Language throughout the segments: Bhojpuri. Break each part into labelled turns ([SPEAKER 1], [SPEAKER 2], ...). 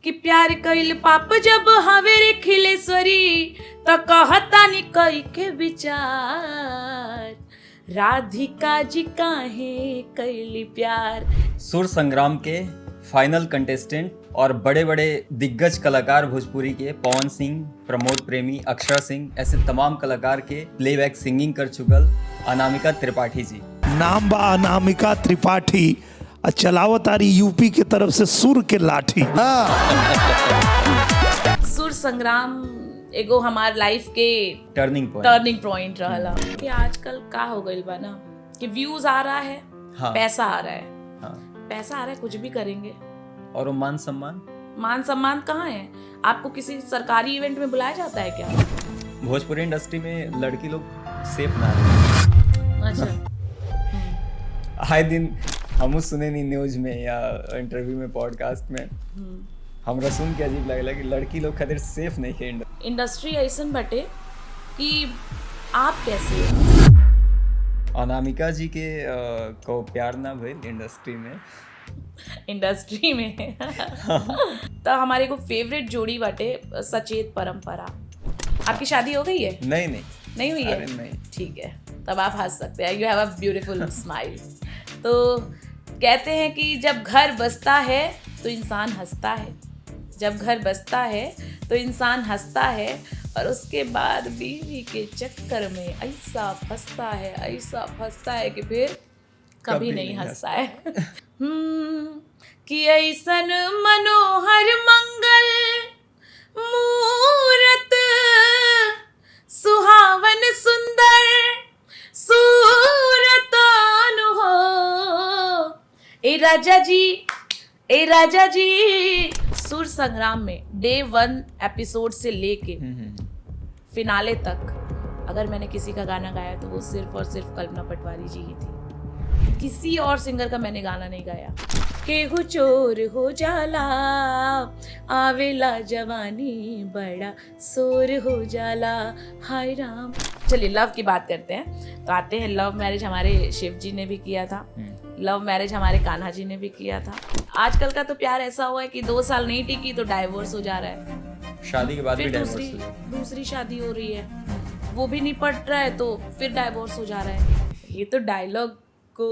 [SPEAKER 1] कि प्यार कइल पाप जब हवे रे खिलेश्वरी त कहतानी कई के विचार, राधिका जी काहे कैली प्यार।
[SPEAKER 2] सुर संग्राम के फाइनल कंटेस्टेंट और बड़े बड़े दिग्गज कलाकार भोजपुरी के पवन सिंह, प्रमोद प्रेमी, अक्षरा सिंह, ऐसे तमाम कलाकार के प्लेबैक सिंगिंग कर चुकल अनामिका त्रिपाठी जी।
[SPEAKER 3] नाम बा अनामिका त्रिपाठी आ चलावतारी यूपी के तरफ से सुर के लाठी।
[SPEAKER 1] सुर संग्राम एगो हमार लाइफ के
[SPEAKER 2] टर्निंग पॉइंट,
[SPEAKER 1] टर्निंग पॉइंट रहला। कि आजकल का हो गइल बा ना कि व्यूज आ रहा है,
[SPEAKER 2] हाँ।
[SPEAKER 1] पैसा आ रहा है,
[SPEAKER 2] हाँ।
[SPEAKER 1] पैसा आ रहा है, कुछ भी करेंगे।
[SPEAKER 2] और वो मान सम्मान,
[SPEAKER 1] मान सम्मान कहाँ है? आपको किसी सरकारी इवेंट में बुलाया जाता है क्या?
[SPEAKER 2] भोजपुरी इंडस्ट्री में लड़की लोग सेफ ना है।
[SPEAKER 1] अच्छा।
[SPEAKER 2] आए दिन हमू सुने नहीं न्यूज में या इंटरव्यू में, पॉडकास्ट में, हमरा सुन के अजीब लगला कि लड़की लोग खातिर सेफ नहीं है
[SPEAKER 1] इंडस्ट्री ऐसन बटे कि आप कैसे हो?
[SPEAKER 2] अनामिका जी के को प्यार ना भइल इंडस्ट्री में,
[SPEAKER 1] इंडस्ट्री में। तो हमारे को फेवरेट जोड़ी बाटे सचेत परंपरा। आपकी शादी हो गई है?
[SPEAKER 2] नहीं नहीं।
[SPEAKER 1] नहीं हुई है?
[SPEAKER 2] अरे नहीं।
[SPEAKER 1] ठीक है, तब आप हंस सकते हैं। You have a beautiful smile. तो कहते हैं कि जब घर बसता है तो इंसान हंसता है, जब घर बसता है तो इंसान हंसता है, और उसके बाद बीवी के चक्कर में ऐसा फंसता है, ऐसा फंसता है कि फिर कभी नहीं हंसता है। कि ऐसन मनोहर मंगल मूरत सुहावन सुंदर सूरतान हो, ए राजा जी, ए राजा जी। सुर संग्राम में डे 1 एपिसोड से लेके फिनाले तक अगर मैंने किसी का गाना गाया तो वो सिर्फ और सिर्फ कल्पना पटवारी जी ही थी। किसी और सिंगर का मैंने गाना नहीं गाया। केहू चोर हो जाला, आवेला जवानी बड़ा शोर हो जाला, हाय राम। चलिए लव की बात करते हैं तो आते हैं लव मैरिज। हमारे शिव जी ने भी किया था लव मैरिज, हमारे कान्हा जी ने भी किया था। आजकल का तो प्यार ऐसा हुआ है कि 2 साल नहीं टिकी तो डाइवोर्स हो जा रहा है,
[SPEAKER 2] शादी के बाद भी
[SPEAKER 1] फिर
[SPEAKER 2] डाइवोर्स
[SPEAKER 1] दूसरी
[SPEAKER 2] हो जा रहा है।
[SPEAKER 1] दूसरी शादी हो रही है, वो भी नहीं पट रहा है तो फिर डाइवोर्स हो जा रहा है। ये तो डायलॉग को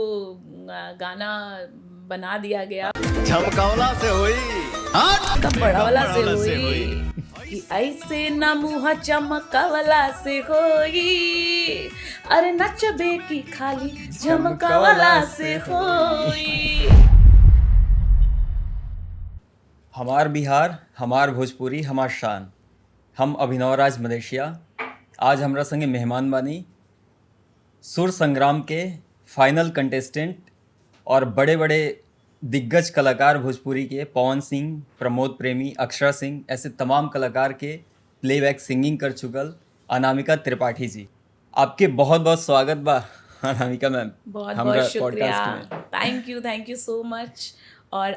[SPEAKER 1] गाना बना दिया गया।
[SPEAKER 4] झमकौला से होई,
[SPEAKER 1] बड़ावला से होई कि ऐसे ना मुँह चमकवला से होई, अरे नचबे की खाली झमकवला से होई।
[SPEAKER 2] हमार बिहार, हमार भोजपुरी, हमार शान। हम अभिनव राज मदेशिया। आज हमरा संगे मेहमान बानी सुर संग्राम के फाइनल कंटेस्टेंट और बड़े बड़े दिग्गज कलाकार भोजपुरी के पवन सिंह, प्रमोद प्रेमी, अक्षरा सिंह, ऐसे तमाम कलाकार के प्लेबैक सिंगिंग कर चुकल अनामिका त्रिपाठी जी। आपके बहुत बहुत स्वागत बा अनामिका मैम,
[SPEAKER 1] बहुत
[SPEAKER 2] हमरा
[SPEAKER 1] बहुत शुक्रिया।
[SPEAKER 2] पॉडकास्ट में।
[SPEAKER 1] Thank you, thank you so much. और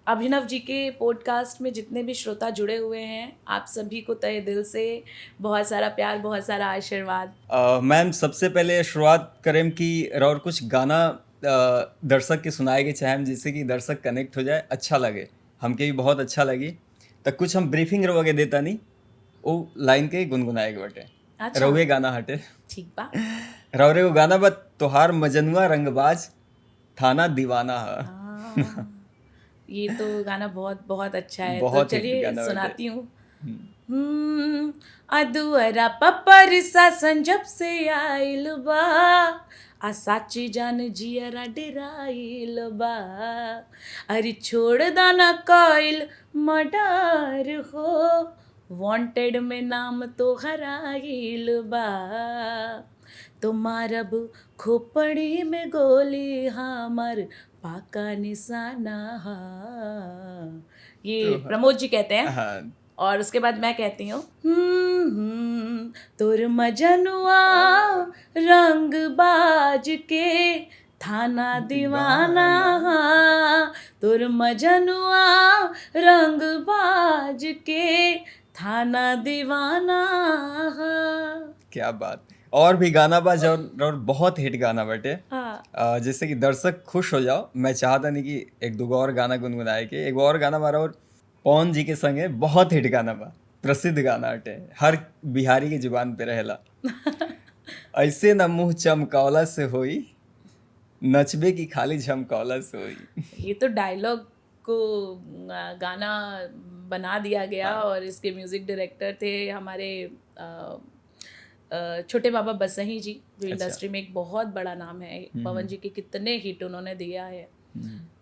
[SPEAKER 1] अभिनव जी के पॉडकास्ट में जितने भी श्रोता जुड़े हुए हैं, आप सभी को तहे दिल से बहुत सारा प्यार, बहुत सारा आशीर्वाद।
[SPEAKER 2] मैम सबसे पहले शुरुआत करें कि और कुछ गाना दर्शक के सुनाए के चाहें जिससे कि दर्शक कनेक्ट हो जाए, अच्छा लगे, हमके भी बहुत अच्छा लगी। तो कुछ हम ब्रीफिंग रवा के देता नहीं, वो लाइन के गुनगुनाए के बटे।
[SPEAKER 1] अच्छा।
[SPEAKER 2] रउए गाना हटे।
[SPEAKER 1] ठीक बा।
[SPEAKER 2] रउरे वो गाना बा तोहार मजनुआ रंगबाज थाना दीवाना है।
[SPEAKER 1] ये तो गाना बहुत बहुत अच्छा है,
[SPEAKER 2] बहुत
[SPEAKER 1] तो
[SPEAKER 2] हिट
[SPEAKER 1] चलिए
[SPEAKER 2] गाना बटे।
[SPEAKER 1] सुनाती हूँ। अदुअरा पपर सासन जब से आइल बा, आ साची जान जियरा डेराइल बा, अरे छोड़ दाना कोइल मडार हो, वांटेड में नाम तो हराइल बा, तो मारब खोपड़ी में गोली हमर पाका निशाना हा। ये प्रमोद जी कहते हैं।
[SPEAKER 2] हाँ।
[SPEAKER 1] और उसके बाद मैं कहती हूँ, तोर मजनुआ रंग बाज के थाना दीवाना, तोर मजनुआ रंग बाज के थाना दीवाना।
[SPEAKER 2] क्या बात। और भी गाना बा जौन और बहुत हिट गाना बाटे।
[SPEAKER 1] हाँ।
[SPEAKER 2] जैसे कि दर्शक खुश हो जाओ, मैं चाहता नहीं कि एक दूगो और गाना गुनगुनाए के। एगो और गाना बारा और पवन जी के संगे बहुत हिट गाना बा, प्रसिद्ध गाना हटे, हर बिहारी के जुबान पे रहेला। ऐसे न मुंह चमकौला से होई, नचबे की खाली झमकौला से होई।
[SPEAKER 1] ये तो डायलॉग को गाना बना दिया गया। और इसके म्यूज़िक डायरेक्टर थे हमारे छोटे बाबा बसही जी, जो इंडस्ट्री में एक बहुत बड़ा नाम है। पवन जी के कितने हिट उन्होंने दिया है,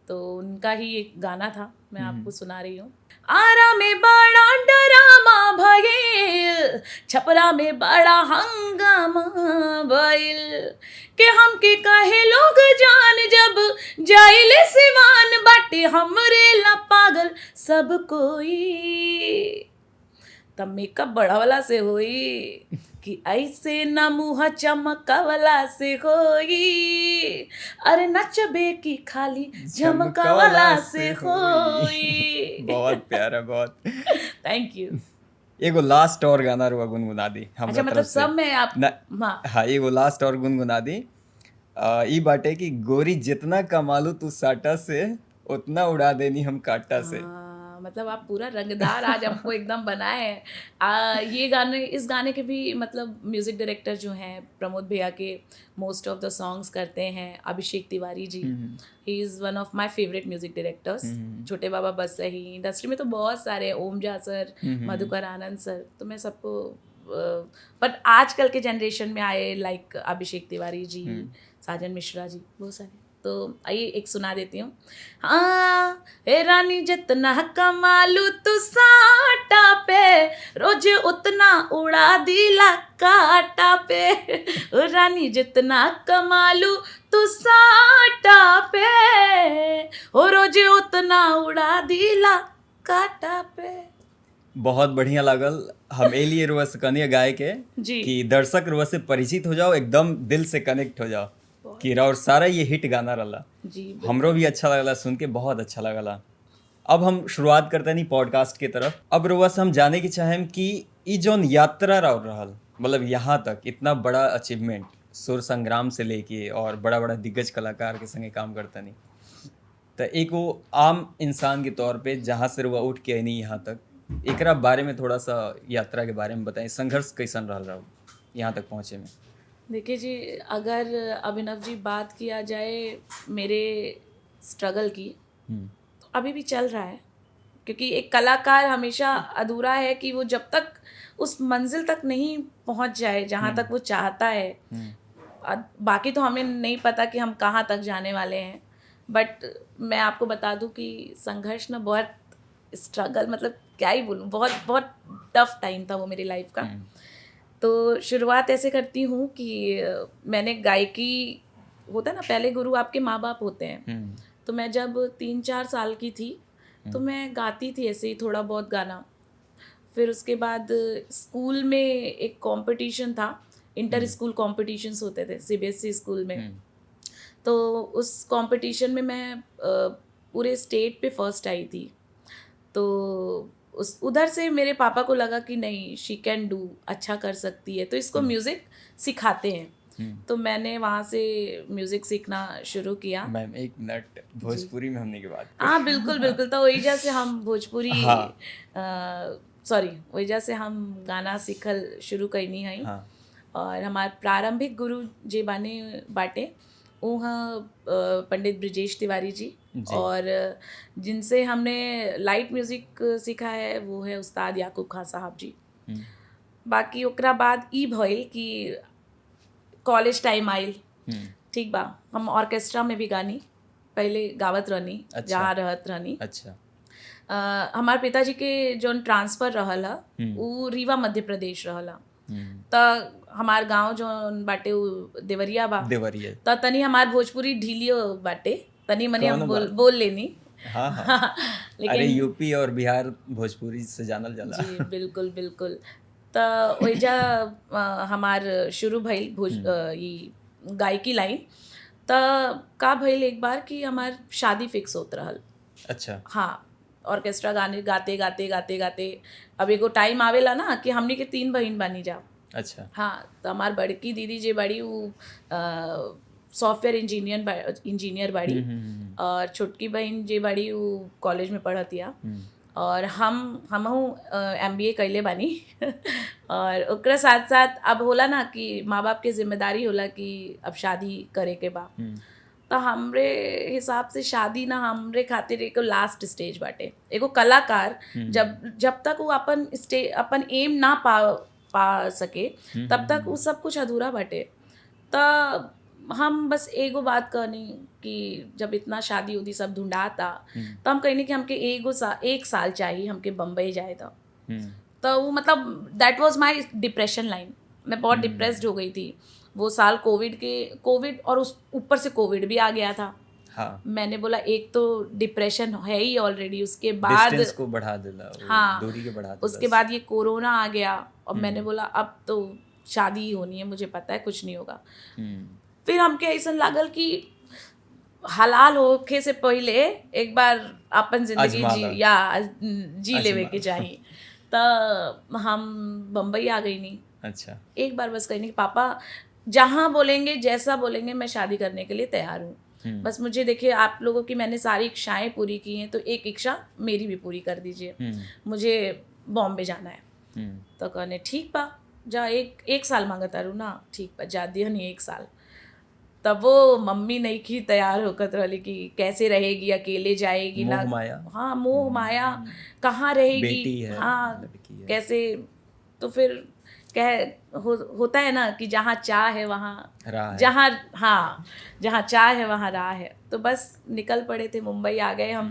[SPEAKER 1] तो उनका ही एक गाना था, मैं आपको सुना रही हूँ। आरा में बड़ा डरामा भइल, छपरा में बड़ा हंगामा भइल, के हमके कहे लोग जान जब जाइले सिवान, बाटे हमरे ला पागल सब कोई, तब मेकअप बढ़ावला से होई कि ऐसे न मुँह चमकवला से होई, अरे नचबे की खाली झमकवला से होई।
[SPEAKER 2] बहुत प्यारा, बहुत।
[SPEAKER 1] Thank you.
[SPEAKER 2] एगो लास्ट और गाना रुआ गुनगुना दी हमरा
[SPEAKER 1] अच्छा, मतलब
[SPEAKER 2] तरफ से।
[SPEAKER 1] सब में आप
[SPEAKER 2] ना,
[SPEAKER 1] हाँ।
[SPEAKER 2] हाँ, एगो लास्ट और गुनगुना दी। ई बाटे कि गोरी जितना कमालू तू साटा से, उतना उड़ा देनी हम काटा से।
[SPEAKER 1] हाँ, मतलब आप पूरा रंगदार आज हमको एकदम बनाए हैं। ये गाने, इस गाने के भी मतलब म्यूज़िक डायरेक्टर जो हैं प्रमोद भैया के मोस्ट ऑफ the songs करते हैं Abhishek Tiwari ji. He is one of my favourite music directors. छोटे बाबा बस सही इंडस्ट्री में तो बहुत सारे, ओम झा सर, मधुकर आनंद सर, तो मैं सबको, बट आजकल के जनरेशन में आए लाइक अभिषेक तिवारी जी, साजन मिश्रा जी, बहुत सारे। तो आइए एक सुना देती हूँ। हाँ, हे रानी जितना कमालू तू साटा पे, रोज उतना उड़ा दिला काटा पे। ओ रानी जितना कमालू तू साटा पे, ओ रोज उतना उड़ा दिला काटा पे।
[SPEAKER 2] बहुत बढ़िया लागल। हम ए लिए रुआ से कनिया गाय के
[SPEAKER 1] जी।
[SPEAKER 2] कि दर्शक रुआ से परिचित हो जाओ, एकदम दिल से कनेक्ट हो जाओ कि और सारा ये हिट गाना रहा।
[SPEAKER 1] जी।
[SPEAKER 2] हमरो भी अच्छा लगला सुन के, बहुत अच्छा लगला। अब हम शुरुआत करते नहीं पॉडकास्ट के तरफ। अब रुआ से हम जाने की चाहेम कि ई जौन यात्रा रहल, मतलब यहाँ तक इतना बड़ा अचीवमेंट सुर संग्राम से लेके और बड़ा बड़ा दिग्गज कलाकार के संगे काम करता नहीं, तो एक वो आम इंसान के तौर पे जहाँ से रुआ उठ के आई यहाँ तक, एकरा बारे में थोड़ा सा यात्रा के बारे में बताएं, संघर्ष कैसन रहल रहा यहाँ तक पहुँचे में?
[SPEAKER 1] देखिए जी, अगर अभिनव जी बात किया जाए मेरे स्ट्रगल की, तो अभी भी चल रहा है, क्योंकि एक कलाकार हमेशा अधूरा है कि वो जब तक उस मंजिल तक नहीं पहुंच जाए जहां तक वो चाहता है। बाकी तो हमें नहीं पता कि हम कहाँ तक जाने वाले हैं, बट मैं आपको बता दूं कि संघर्ष ना बहुत स्ट्रगल, मतलब क्या ही बोलूँ, बहुत बहुत टफ टाइम था वो मेरी लाइफ का। तो शुरुआत ऐसे करती हूँ कि मैंने गायकी, होता है ना पहले गुरु आपके माँ बाप होते हैं, तो मैं जब 3-4 साल की थी तो मैं गाती थी ऐसे ही थोड़ा बहुत गाना। फिर उसके बाद स्कूल में एक कंपटीशन था, इंटर स्कूल कॉम्पिटिशन्स होते थे CBSE school में, तो उस कंपटीशन में मैं पूरे स्टेट पे फर्स्ट आई थी। तो उस उधर से मेरे पापा को लगा कि नहीं, she can do, अच्छा कर सकती है, तो इसको म्यूज़िक सिखाते हैं। तो मैंने वहाँ से म्यूज़िक सीखना शुरू किया।
[SPEAKER 2] मैम एक मिनट, भोजपुरी में हमने की बात।
[SPEAKER 1] हाँ बिल्कुल बिल्कुल, तो वही से हम भोजपुरी, सॉरी वही से हम गाना सीखल शुरू करनी है।
[SPEAKER 2] हाँ।
[SPEAKER 1] और हमारे प्रारंभिक गुरु जे बाने बाटे वहाँ पंडित ब्रजेश तिवारी जी, और जिनसे हमने लाइट म्यूज़िक सीखा है वो है उस्ताद याकूब खान साहब जी। बाकी ओकरा बाद ई भइल कि कॉलेज टाइम आइल, ठीक बा, हम ऑर्केस्ट्रा में भी गानी पहले गावत रहनी।
[SPEAKER 2] अच्छा।
[SPEAKER 1] जहाँ रहत रहनी।
[SPEAKER 2] अच्छा।
[SPEAKER 1] हमारे पिताजी के जौन ट्रांसफ़र रहल ह उ रीवा मध्य प्रदेश रहल ह, त हमार गांव जौन बाटे उ देवरिया बा,
[SPEAKER 2] देवरिया,
[SPEAKER 1] त तनी हमार भोजपुरी ढीलियो बाटे, तनी मनी हम
[SPEAKER 2] कौन
[SPEAKER 1] बोल
[SPEAKER 2] बात?
[SPEAKER 1] बोल लेनी।
[SPEAKER 2] हाँ हाँ।
[SPEAKER 1] लेकिन
[SPEAKER 2] अरे यूपी और बिहार भोजपुरी से जानल जाला।
[SPEAKER 1] जी बिल्कुल बिल्कुल। त ओइजा हमार शुरू भइल भोज ई गायकी लाइन। त का भइल एक बार कि हमार शादी फिक्स होत रहल।
[SPEAKER 2] अच्छा।
[SPEAKER 1] हाँ, ऑर्केस्ट्रा गाने गाते गाते गाते गाते अब एगो टाइम आवेला ना कि हमनी के 3 बहिन बानी जा।
[SPEAKER 2] अच्छा।
[SPEAKER 1] हाँ, तो हमार बड़की दीदी जे बड़ी उ सॉफ्टवेयर इंजीनियर इंजीनियर बाड़ी और छोटकी बहन जे बाड़ी उ कॉलेज में पढ़तिया और हम हमहू एमबीए कैले बानी। और ओकरा साथ साथ अब होला ना कि माँ बाप के जिम्मेदारी होला कि अब शादी करे के बा। तो हमरे हिसाब से शादी ना हमरे खातिर एगो लास्ट स्टेज बाटे। एगो कलाकार जब जब तक वो अपन स्टे अपन एम ना पा पा सके तब तक वो सब कुछ अधूरा बाटे। त हम बस एगो बात कहनी कि जब इतना शादी उदी सब ढूंढाता तो हम कहनी कि हमके एगो एक साल चाहिए हमके बम्बई जाए। तो वो मतलब that was my depression line. मैं बहुत डिप्रेस्ड हो गई थी वो साल कोविड के, कोविड और उस ऊपर से कोविड भी आ गया था।
[SPEAKER 2] हाँ।
[SPEAKER 1] मैंने बोला एक तो डिप्रेशन है ही ऑलरेडी, उसके बाद
[SPEAKER 2] डिस्टेंस को बढ़ा देला,
[SPEAKER 1] हाँ,
[SPEAKER 2] दूरी के बढ़ा देला,
[SPEAKER 1] उसके बाद ये कोरोना आ गया और मैंने बोला अब तो शादी ही होनी है, मुझे पता है कुछ नहीं होगा। फिर हमके ऐसा लागल कि हलाल होखे से पहले एक बार अपन जिंदगी जी या जी लेवे के चाहिए। तो हम बम्बई आ गई नहीं।
[SPEAKER 2] अच्छा।
[SPEAKER 1] एक बार बस कहनी पापा जहाँ बोलेंगे जैसा बोलेंगे मैं शादी करने के लिए तैयार हूँ, बस मुझे देखिए आप लोगों की मैंने सारी इच्छाएं पूरी की हैं तो एक इच्छा मेरी भी पूरी कर दीजिए, मुझे बॉम्बे जाना है। तो कहने ठीक बा जा, एक एक साल मांगता रू ना, ठीक बा जा दिया नहीं एक साल। तब वो मम्मी नहीं की तैयार होकर रही कि कैसे रहेगी, अकेले जाएगी ना, हाँ मोह माया कहाँ रहेगी,
[SPEAKER 2] बेटी है,
[SPEAKER 1] हाँ
[SPEAKER 2] लड़की है।
[SPEAKER 1] कैसे, तो फिर कह होता है ना कि जहाँ चाह है वहाँ
[SPEAKER 2] राह है।
[SPEAKER 1] जहाँ, हाँ जहाँ चाह है वहाँ राह है। तो बस निकल पड़े थे, मुंबई आ गए हम।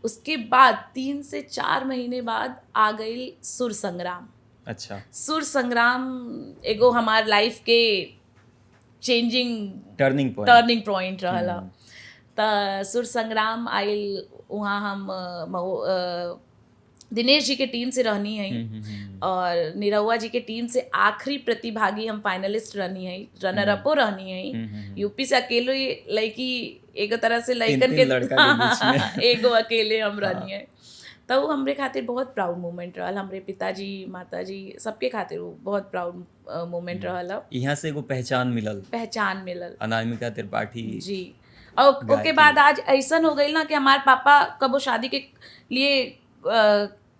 [SPEAKER 1] उसके बाद 3 से 4 महीने बाद आ गई सुर संग्राम।
[SPEAKER 2] अच्छा।
[SPEAKER 1] सुर संग्राम एगो हमार लाइफ के चेंजिंग टर्निंग पॉइंट रहला। त सुर संग्राम आइल, वहाँ हम दिनेश जी के टीम से रहनी है और निरहुआ जी के टीम से आखिरी प्रतिभागी हम फाइनलिस्ट रहनी है, रनर अपो रहनी है। यूपी से अकेले लड़की एगो तरह से लड़कन के एगो अकेले हम रहनी है। तो वो हमरे खातिर बहुत प्राउड मोमेंट रहल, हमरे पिताजी माताजी सबके खातिर वो बहुत प्राउड मोमेंट रहल।
[SPEAKER 2] यहाँ से एगो पहचान मिलल,
[SPEAKER 1] पहचान मिलल
[SPEAKER 2] अनामिका त्रिपाठी
[SPEAKER 1] जी। और ओके बाद आज ऐसा हो गई ना कि हमारे पापा कबो शादी के लिए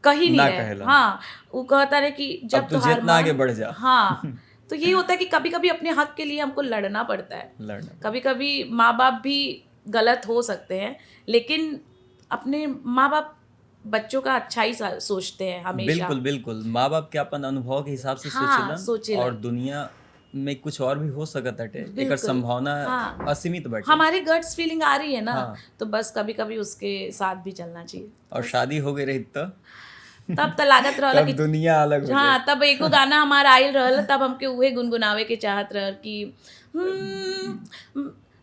[SPEAKER 1] कहीं नहीं रहे। हाँ, वो कहता रहे कि जब
[SPEAKER 2] तो जितना आगे बढ़ जा।
[SPEAKER 1] हाँ, तो ये होता है कि कभी कभी अपने हक के लिए हमको लड़ना पड़ता है। कभी कभी माँ बाप भी गलत हो सकते हैं, लेकिन अपने माँ बाप बच्चों का अच्छा ही सोचते हैं हमेशा।
[SPEAKER 2] बिल्कुल बिल्कुल, माँ बाप के अपन अनुभव के हिसाब से
[SPEAKER 1] हाँ, सोचेलन
[SPEAKER 2] और दुनिया में कुछ और भी हो सकत हटे, एकर संभावना
[SPEAKER 1] हाँ,
[SPEAKER 2] असीमित बाटे।
[SPEAKER 1] हमारी गट्स फीलिंग आ रही है ना,
[SPEAKER 2] हाँ,
[SPEAKER 1] तो बस कभी कभी उसके साथ भी चलना चाहिए।
[SPEAKER 2] और शादी हो गई रही तो
[SPEAKER 1] तब तो लागत रहल कि
[SPEAKER 2] दुनिया अलग हो।
[SPEAKER 1] हाँ, तब एको गाना हमारा आयल रहल, तब हमके उहे गुनगुनावे के चाहत रहल कि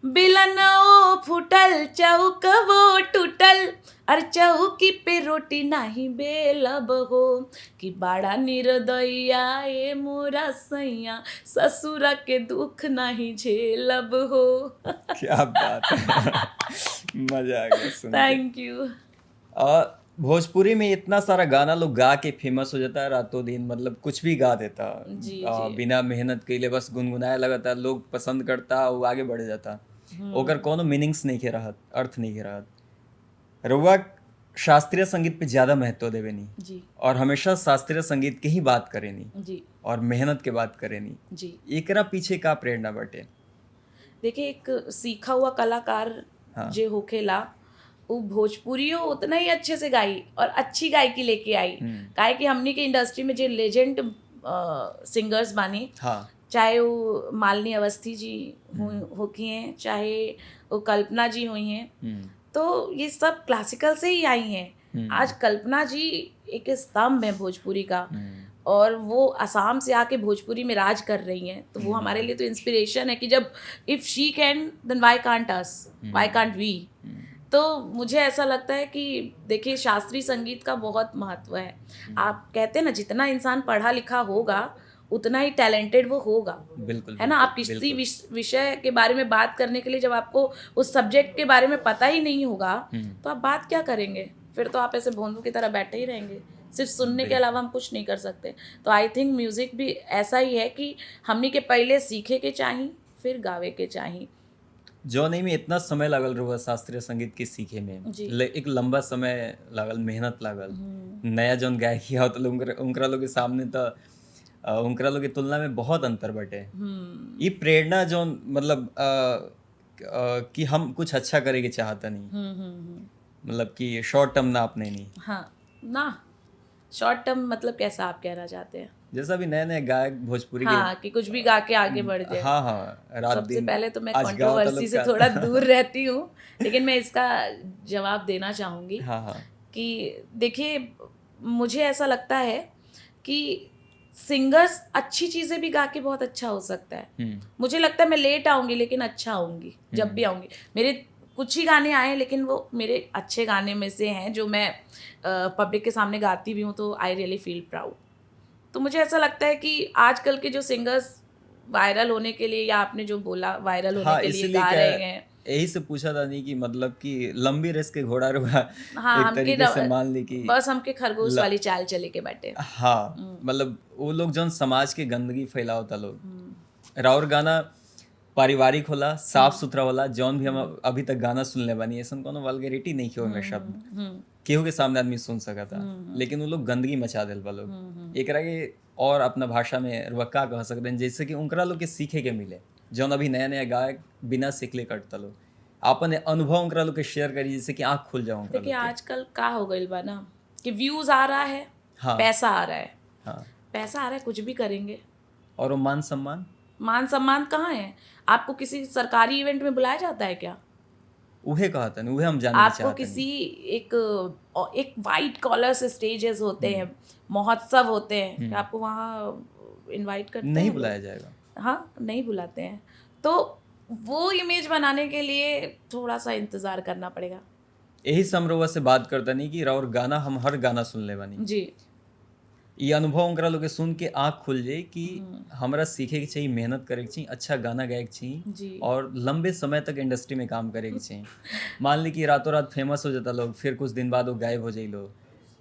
[SPEAKER 1] बिलन ओ फूटल चौक वो टूटल, अरे चौकी पे रोटी नाही बेलब हो, कि बड़ा निर्दयिया ए मोरा सैया, ससुरा के दुख नाही झेलब हो।
[SPEAKER 2] क्या बात है, मजा आ गया सुन के।
[SPEAKER 1] Thank you.
[SPEAKER 2] Bhojpuri में इतना सारा गाना लोग गा के फेमस हो जाता है रातों दिन, मतलब कुछ भी गा देता
[SPEAKER 1] जी, जी।
[SPEAKER 2] बिना मेहनत के लिए, बस गुनगुनाए लगाता, लोग पसंद करता, वो आगे बढ़ जाता, ओकर कोनो मीनिंग्स नहीं के रहत, अर्थ नहीं के रहत। रउआ शास्त्रीय संगीत पे ज़्यादा महत्व देवे नी
[SPEAKER 1] जी,
[SPEAKER 2] और हमेशा शास्त्रीय संगीत के ही बात करेनी
[SPEAKER 1] जी,
[SPEAKER 2] और मेहनत के बात करेनी
[SPEAKER 1] जी।
[SPEAKER 2] एकरा पीछे का प्रेरणा बाटे?
[SPEAKER 1] देखिए, एक सीखा हुआ कलाकार
[SPEAKER 2] हाँ।
[SPEAKER 1] जे होखेला वो भोजपुरियो उतना ही अच्छे से गाई और अच्छी गायकी लेके आई। काहे कि हमनी के इंडस्ट्री में जो लेजेंड सिंगर्स बानी,
[SPEAKER 2] हाँ,
[SPEAKER 1] चाहे वो मालिनी अवस्थी जी होखी हैं, चाहे वो कल्पना जी हुई हैं, तो ये सब क्लासिकल से ही आई हैं। आज कल्पना जी एक स्तंभ है भोजपुरी का और वो असम से आके भोजपुरी में राज कर रही हैं, तो वो हमारे लिए तो इंस्पिरेशन है कि जब if she can then why can't us, why can't we. तो मुझे ऐसा लगता है कि देखिए शास्त्रीय संगीत का बहुत महत्व है। आप कहते हैं ना, जितना इंसान पढ़ा लिखा होगा उतना ही टैलेंटेड वो होगा।
[SPEAKER 2] बिल्कुल
[SPEAKER 1] है ना। आप किसी विषय के बारे में बात करने के लिए जब आपको उस सब्जेक्ट के बारे में पता ही नहीं होगा तो आप बात क्या करेंगे? फिर तो आप ऐसे भोंदू की तरह बैठे ही रहेंगे, सिर्फ सुनने के अलावा हम कुछ नहीं कर सकते। तो I think music भी ऐसा ही है कि हमनी के पहले सीखे के चाही फिर गावे के चाही।
[SPEAKER 2] जौन एहिमे इतना समय लागल रहुआ शास्त्रीय संगीत के सीखे में,
[SPEAKER 1] जी।
[SPEAKER 2] एक लंबा समय लागल, मेहनत लागल। नया जौन गायकी आवत लोग उनकरा लोग के सामने तो उनकरा लोग के तुलना में बहुत अंतर बाटे। ई प्रेरणा जौन मतलब कि हम कुछ अच्छा करे के चाहतनी, मतलब कि शॉर्ट टर्म ना अपने नहीं।
[SPEAKER 1] हाँ ना, शॉर्ट टर्म मतलब कैसा आप कहना चाहते हैं?
[SPEAKER 2] जैसा भी नए नए गायक भोजपुरी के,
[SPEAKER 1] हाँ, कि कुछ भी गा के आगे बढ़ जाए।
[SPEAKER 2] हाँ हाँ, रात
[SPEAKER 1] सबसे
[SPEAKER 2] दिन
[SPEAKER 1] पहले तो मैं
[SPEAKER 2] आज गाओ तो
[SPEAKER 1] कंट्रोवर्सी
[SPEAKER 2] लोग
[SPEAKER 1] से थोड़ा दूर रहती हूँ, लेकिन मैं इसका जवाब देना चाहूँगी।
[SPEAKER 2] हाँ हाँ
[SPEAKER 1] कि देखिए, मुझे ऐसा लगता है कि सिंगर्स अच्छी चीज़ें भी गा के बहुत अच्छा हो सकता है। मुझे लगता है मैं लेट आऊँगी लेकिन अच्छा आऊँगी, जब भी आऊँगी। मेरे कुछ ही गाने आए हैं लेकिन वो मेरे अच्छे गाने में से हैं जो मैं पब्लिक के सामने गाती भी हूँ तो I really feel proud. तो मुझे ऐसा लगता है कि आजकल के जो सिंगर्स वायरल होने के लिए, या आपने जो बोला वायरल होने
[SPEAKER 2] हाँ,
[SPEAKER 1] के लिए
[SPEAKER 2] इसीलिए
[SPEAKER 1] गा
[SPEAKER 2] क्या
[SPEAKER 1] रहे हैं,
[SPEAKER 2] यही से पूछा था नहीं कि मतलब कि लंबी रेस के घोड़ा रुआ,
[SPEAKER 1] हाँ,
[SPEAKER 2] एक
[SPEAKER 1] हमके
[SPEAKER 2] तरीके से मान ली कि
[SPEAKER 1] बस हमके खरगोश वाली चाल चले के बैठे।
[SPEAKER 2] हाँ, मतलब वो लोग जौन समाज के गंदगी फैलावता लोग। राउर गाना पारिवारिक होला, साफ सुथरा होला, जौन भी हम अभी तक गाना सुनले बानी ऐसा कोनो वल्गैरिटी नहीं के ओमे शब्द केहू के सामने आदमी सुन सकता, लेकिन वो लोग गंदगी मचा दिल बा लोग एकरा के। और अपना भाषा में रुआ का कह सकते हैं जैसे कि उनकरा लोग के सीखे के मिले, जौन अभी नया नया गायक बिना सीखले कटता लोग, आपन अनुभव उनकरा लोग के शेयर करी जैसे कि आँख खुल जाओ उनकरा
[SPEAKER 1] देखिए
[SPEAKER 2] लोग के।
[SPEAKER 1] आजकल का हो गइल बा ना कि व्यूज आ रहा है,
[SPEAKER 2] हाँ।
[SPEAKER 1] पैसा आ रहा है,
[SPEAKER 2] हाँ,
[SPEAKER 1] पैसा आ रहा है, कुछ भी करेंगे।
[SPEAKER 2] और वो मान सम्मान,
[SPEAKER 1] मान सम्मान कहाँ है? आपको किसी सरकारी इवेंट में बुलाया जाता है क्या?
[SPEAKER 2] उहे कहता नहीं, उहे हम जानना
[SPEAKER 1] आपको
[SPEAKER 2] चाहते
[SPEAKER 1] किसी एक एक वाइट कॉलर स्टेजेस होते हैं, महोत्सव होते हैं, क्या आपको वहाँ इनवाइट करते
[SPEAKER 2] नहीं
[SPEAKER 1] हैं?
[SPEAKER 2] बुलाया जाएगा।
[SPEAKER 1] हाँ, नहीं बुलाते हैं। तो वो इमेज बनाने के लिए थोड़ा सा इंतज़ार करना पड़ेगा।
[SPEAKER 2] यही से हम रउआ से बात करता नहीं कि राउर गाना हम हर गाना सुन ले बानी,
[SPEAKER 1] जी,
[SPEAKER 2] ये अनुभव उनकरा लोग के सुन के आँख खुल जाए कि हमरा सीखे के चाहिए, मेहनत करे के चाहिए, अच्छा गाना गाए के चाहिए
[SPEAKER 1] जी,
[SPEAKER 2] और लंबे समय तक इंडस्ट्री में काम करे के चाहिए। मान ली कि रातों रात फेमस हो जाता लोग, फिर कुछ दिन बाद वो गायब हो जाए लोग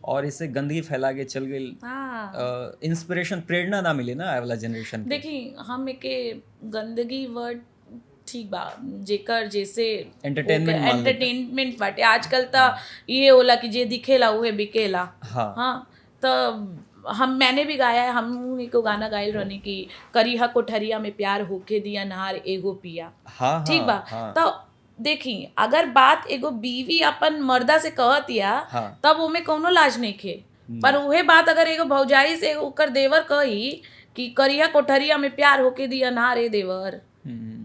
[SPEAKER 2] और इससे गंदगी फैला के चल गई।
[SPEAKER 1] हाँ,
[SPEAKER 2] इंस्पिरेशन प्रेरणा ना मिले ना आए वाला जनरेशन के।
[SPEAKER 1] देखिए हम एक गंदगी वर्ड ठीक बा, जेकर जैसे
[SPEAKER 2] एंटरटेनमेंट मान लेते।
[SPEAKER 1] एंटरटेनमेंट बाटे आजकल त ये होला कि जे दिखेला उहे बिकेला।
[SPEAKER 2] हाँ,
[SPEAKER 1] हाँ, तो हम मैंने भी गाया है, हम को गाना गायल रहनी कि करीहा कोठरिया में प्यार होके दिया नहार एगो पिया।
[SPEAKER 2] हाँ,
[SPEAKER 1] ठीक बा।
[SPEAKER 2] हाँ,
[SPEAKER 1] तो देखी अगर बात एगो बीवी अपन मर्दा से कहतिया,
[SPEAKER 2] हाँ,
[SPEAKER 1] तब ओमे कौनो लाज नहीं खे, पर उहे बात अगर एगो भौजाई से ओकर देवर कही कि करिया कोठरिया में प्यार होके दिया नहार ए देवर,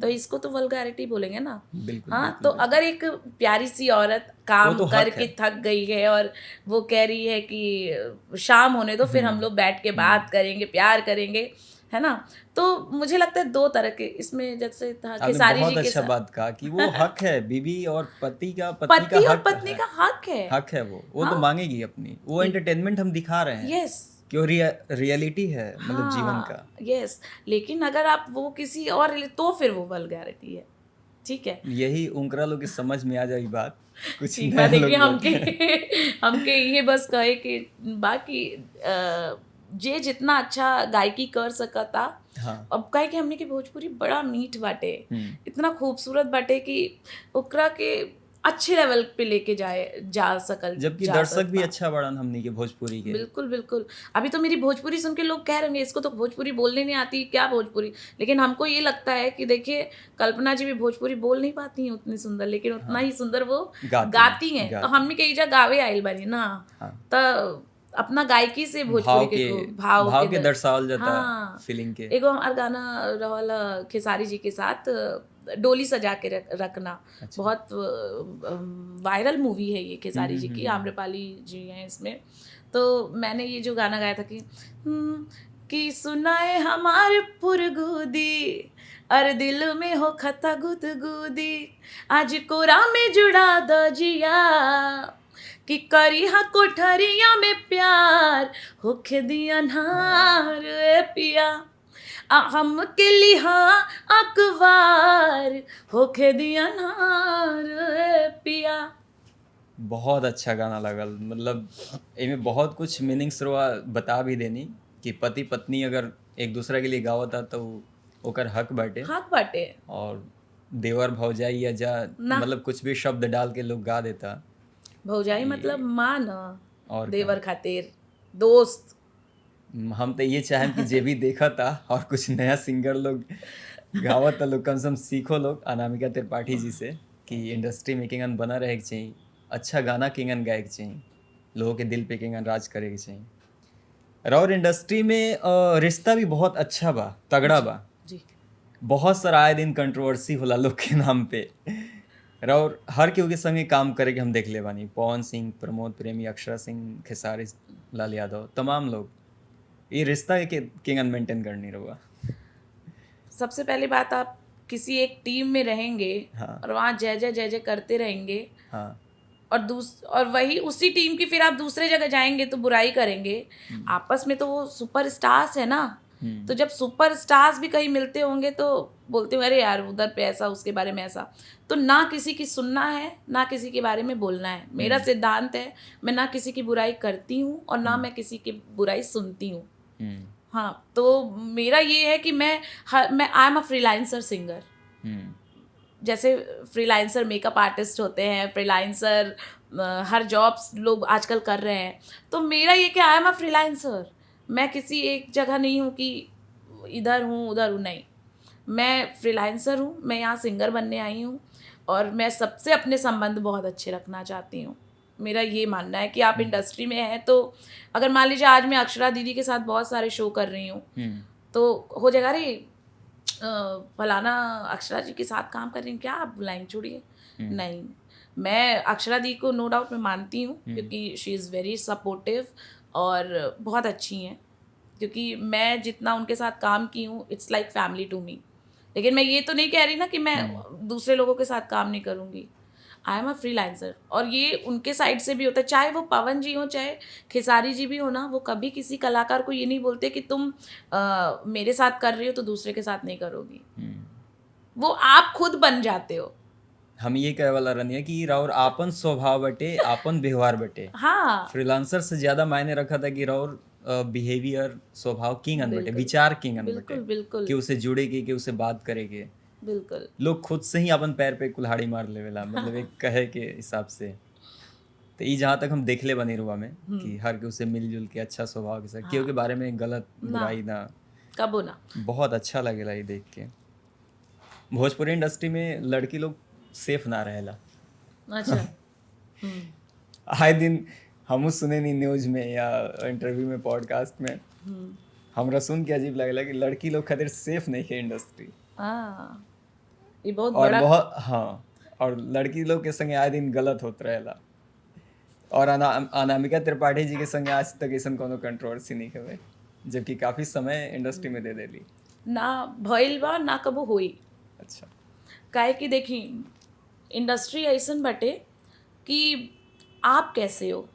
[SPEAKER 1] तो इसको तो वल्गैरिटी बोलेंगे ना।
[SPEAKER 2] बिल्कुल,
[SPEAKER 1] हाँ,
[SPEAKER 2] बिल्कुल,
[SPEAKER 1] तो अगर एक प्यारी सी औरत काम
[SPEAKER 2] तो हक
[SPEAKER 1] करके
[SPEAKER 2] है।
[SPEAKER 1] थक गई है और वो कह रही है कि शाम होने दो फिर हम लोग बैठ के बात करेंगे, प्यार करेंगे, है ना। तो मुझे लगता है दो तरह के इसमें, जैसे था
[SPEAKER 2] आपने
[SPEAKER 1] खेसारी
[SPEAKER 2] बहुत
[SPEAKER 1] जी के
[SPEAKER 2] अच्छा
[SPEAKER 1] साथ
[SPEAKER 2] बात कहा कि वो हक है बीवी और पति का, पत्नी
[SPEAKER 1] पति
[SPEAKER 2] का
[SPEAKER 1] और
[SPEAKER 2] हक
[SPEAKER 1] पत्नी
[SPEAKER 2] है।
[SPEAKER 1] का हक है,
[SPEAKER 2] हक है वो तो मांगेगी अपनी, वो एंटरटेनमेंट हम दिखा रहे हैं
[SPEAKER 1] यस,
[SPEAKER 2] कि वो रियलिटी है मतलब जीवन का।
[SPEAKER 1] यस। लेकिन अगर आप वो किसी और, तो फिर वो वल्गैरिटी है। ठीक है,
[SPEAKER 2] यही उनकरा लोग की समझ में आ जाए बात कुछ
[SPEAKER 1] ठीक बा।
[SPEAKER 2] नए लोग
[SPEAKER 1] देखिए
[SPEAKER 2] बोलते
[SPEAKER 1] हमके हमके ये बस कहे कि बाकी जे जितना अच्छा गायकी कर सकता,
[SPEAKER 2] हाँ,
[SPEAKER 1] अब काहे कि हमने के भोजपुरी बड़ा मीठ बाटे, इतना खूबसूरत बाटे कि ओकरा के अच्छे लेवल पे लेके जाए जा सकल,
[SPEAKER 2] जबकि
[SPEAKER 1] जा
[SPEAKER 2] दर्शक भी
[SPEAKER 1] सकता।
[SPEAKER 2] अच्छा बड़न हमनी के भोजपुरी के।
[SPEAKER 1] बिल्कुल बिल्कुल। अभी तो मेरी भोजपुरी सुन के लोग कह रहे होंगे इसको तो भोजपुरी बोलने नहीं आती, क्या भोजपुरी, लेकिन हमको ये लगता है कि देखिए कल्पना जी भी भोजपुरी बोल नहीं पाती हैं उतनी सुंदर, लेकिन उतना ही सुंदर वो
[SPEAKER 2] गाती
[SPEAKER 1] गाती हैं। तो
[SPEAKER 2] गाती
[SPEAKER 1] हमने कही जा गावे आइल बानी ना,
[SPEAKER 2] हाँ।
[SPEAKER 1] तो अपना गायकी से
[SPEAKER 2] भाव
[SPEAKER 1] भोजपुरी के
[SPEAKER 2] के
[SPEAKER 1] भाव
[SPEAKER 2] भाव के दर्शावल जाता
[SPEAKER 1] हाँ।
[SPEAKER 2] फीलिंग के।
[SPEAKER 1] एगो हमार गाना रहल खेसारी जी के साथ, डोली सजा के रखना।
[SPEAKER 2] अच्छा।
[SPEAKER 1] बहुत वायरल मूवी है ये खेसारी जी की, आम्रपाली जी हैं इसमें। तो मैंने ये जो गाना गाया था कि कि सुनाए हमार पुरगुदी, अरे दिल में हो खता गुदगुदी, आज कोरा में जुड़ा दो जिया, कि करी हा कोठरिया में प्यार होखे दिया नार ए पिया, आ हम के लिहा अकबार होखे दिया नार ए पिया।
[SPEAKER 2] बहुत अच्छा गाना लगल। मतलब एमे बहुत कुछ मीनिंग्स रवा बता भी देनी कि पति पत्नी अगर एक दूसरा के लिए गावता तो ओकर हक बाटे।
[SPEAKER 1] हक बाटे।
[SPEAKER 2] और देवर भौजाई या जा
[SPEAKER 1] ना।
[SPEAKER 2] मतलब कुछ भी शब्द डाल के लोग गा देता।
[SPEAKER 1] भौजाई मतलब माँ न,
[SPEAKER 2] और का।
[SPEAKER 1] देवर खातिर दोस्त।
[SPEAKER 2] हम तो ये चाहें कि जे भी देखता और कुछ नया सिंगर लोग गावता लोग कम से कम सीखो लोग अनामिका त्रिपाठी जी से कि इंडस्ट्री में किंगन बना रहे के चाहिए, अच्छा गाना किंगन गाए के चाहिए, लोगों के दिल पे किंगन राज करे के चाहिए। और इंडस्ट्री में रिश्ता भी बहुत अच्छा बा, तगड़ा बा।
[SPEAKER 1] जी।
[SPEAKER 2] बहुत सारा आए दिन कंट्रोवर्सी होला लोग के नाम पे और हर केहू के संगे काम करे के हम देख ले बानी। पवन सिंह, प्रमोद प्रेमी, अक्षरा सिंह, खेसारी लाल यादव, तमाम लोग ये रिश्ता के किंगन मेंटेन करनी रहुआ।
[SPEAKER 1] सबसे पहली बात, आप किसी एक टीम में रहेंगे और वहाँ जय जय जय जय करते रहेंगे और और वही उसी टीम की फिर आप दूसरे जगह जाएंगे तो बुराई करेंगे आपस में। तो वो सुपर स्टार्स है ना, तो जब सुपर स्टार्स भी कहीं मिलते होंगे तो बोलते होंगे अरे यार उधर पे ऐसा, उसके बारे में ऐसा। तो ना किसी की सुनना है ना किसी के बारे में बोलना है। मेरा सिद्धांत है, मैं ना किसी की बुराई करती हूँ और ना मैं किसी की बुराई सुनती हूँ। हाँ, तो मेरा ये है कि मैं I am a freelancer singer. जैसे फ्रीलांसर मेकअप आर्टिस्ट होते हैं, फ्रीलांसर हर जॉब्स लोग आजकल कर रहे हैं, तो मेरा ये कि I am a freelancer. मैं किसी एक जगह नहीं हूँ कि इधर हूँ उधर हूँ, नहीं, मैं फ्रीलांसर हूँ। मैं यहाँ सिंगर बनने आई हूँ और मैं सबसे अपने संबंध बहुत अच्छे रखना चाहती हूँ। मेरा ये मानना है कि आप इंडस्ट्री में हैं तो अगर मान लीजिए आज मैं अक्षरा दीदी के साथ बहुत सारे शो कर रही हूँ तो हो जाएगा अरे फलाना अक्षरा जी के साथ काम कर रही हैं, क्या आप लाइन छोड़िए। नहीं, मैं अक्षरा दी को नो डाउट मैं मानती हूँ क्योंकि she is very supportive और बहुत अच्छी हैं, क्योंकि मैं जितना उनके साथ काम की हूँ it's like family to me. लेकिन मैं ये तो नहीं कह रही ना कि मैं दूसरे लोगों के साथ काम नहीं करूँगी। I am a freelancer. और ये उनके साइड से भी होता है, चाहे वो पवन जी हो चाहे खेसारी जी भी हो ना, वो कभी किसी कलाकार को ये नहीं बोलते कि तुम मेरे साथ कर रही हो तो दूसरे के साथ नहीं करोगी। वो आप खुद बन जाते हो।
[SPEAKER 2] हम ये कहे वाला रहनी है कि राउर आपन स्वभाव बटे, आपन व्यवहार बटे।
[SPEAKER 1] हाँ,
[SPEAKER 2] फ्रीलांसर से ज़्यादा मायने रखा था कि राउर बिहेवियर, स्वभाव किंग अन बटे, विचार किंग अन बटे।
[SPEAKER 1] बिल्कुल बिल्कुल,
[SPEAKER 2] कि उसे जुड़ेगी, कि उसे बात करेगी।
[SPEAKER 1] बिल्कुल,
[SPEAKER 2] लोग खुद से ही अपन पैर पे कुल्हाड़ी मार लेवेला, मतलब एक कहे के हिसाब से। तो ये जहाँ तक हम देखले बनी रुआ में कि हर के उसे मिलजुल के अच्छा स्वभाव के साथ, केहू के बारे में गलत बुराई ना
[SPEAKER 1] कबो ना।
[SPEAKER 2] बहुत अच्छा लगेला ये देख के। भोजपुरी इंडस्ट्री में लड़की लोग सेफ ना रहेला।
[SPEAKER 1] अच्छा।
[SPEAKER 2] आए दिन हमू सुने नहीं न्यूज में या इंटरव्यू में, पॉडकास्ट में, हमरा सुन के अजीब लगेला कि लड़की लोग खातिर सेफ नहीं है इंडस्ट्री।
[SPEAKER 1] हाँ, ये बहुत
[SPEAKER 2] और
[SPEAKER 1] बड़ा
[SPEAKER 2] बहुत, हाँ, और लड़की लोग के संगे आए दिन गलत होत रहेला। और अनामिका त्रिपाठी जी के संगे आज तक ऐसा कोनो कंट्रोवर्सी नहीं हुए, जबकि काफ़ी समय इंडस्ट्री में दे देली।
[SPEAKER 1] ना भइल बा ना कबो होई।
[SPEAKER 2] अच्छा,
[SPEAKER 1] काहे कि देखी इंडस्ट्री ऐसन बटे कि आप कैसे हो,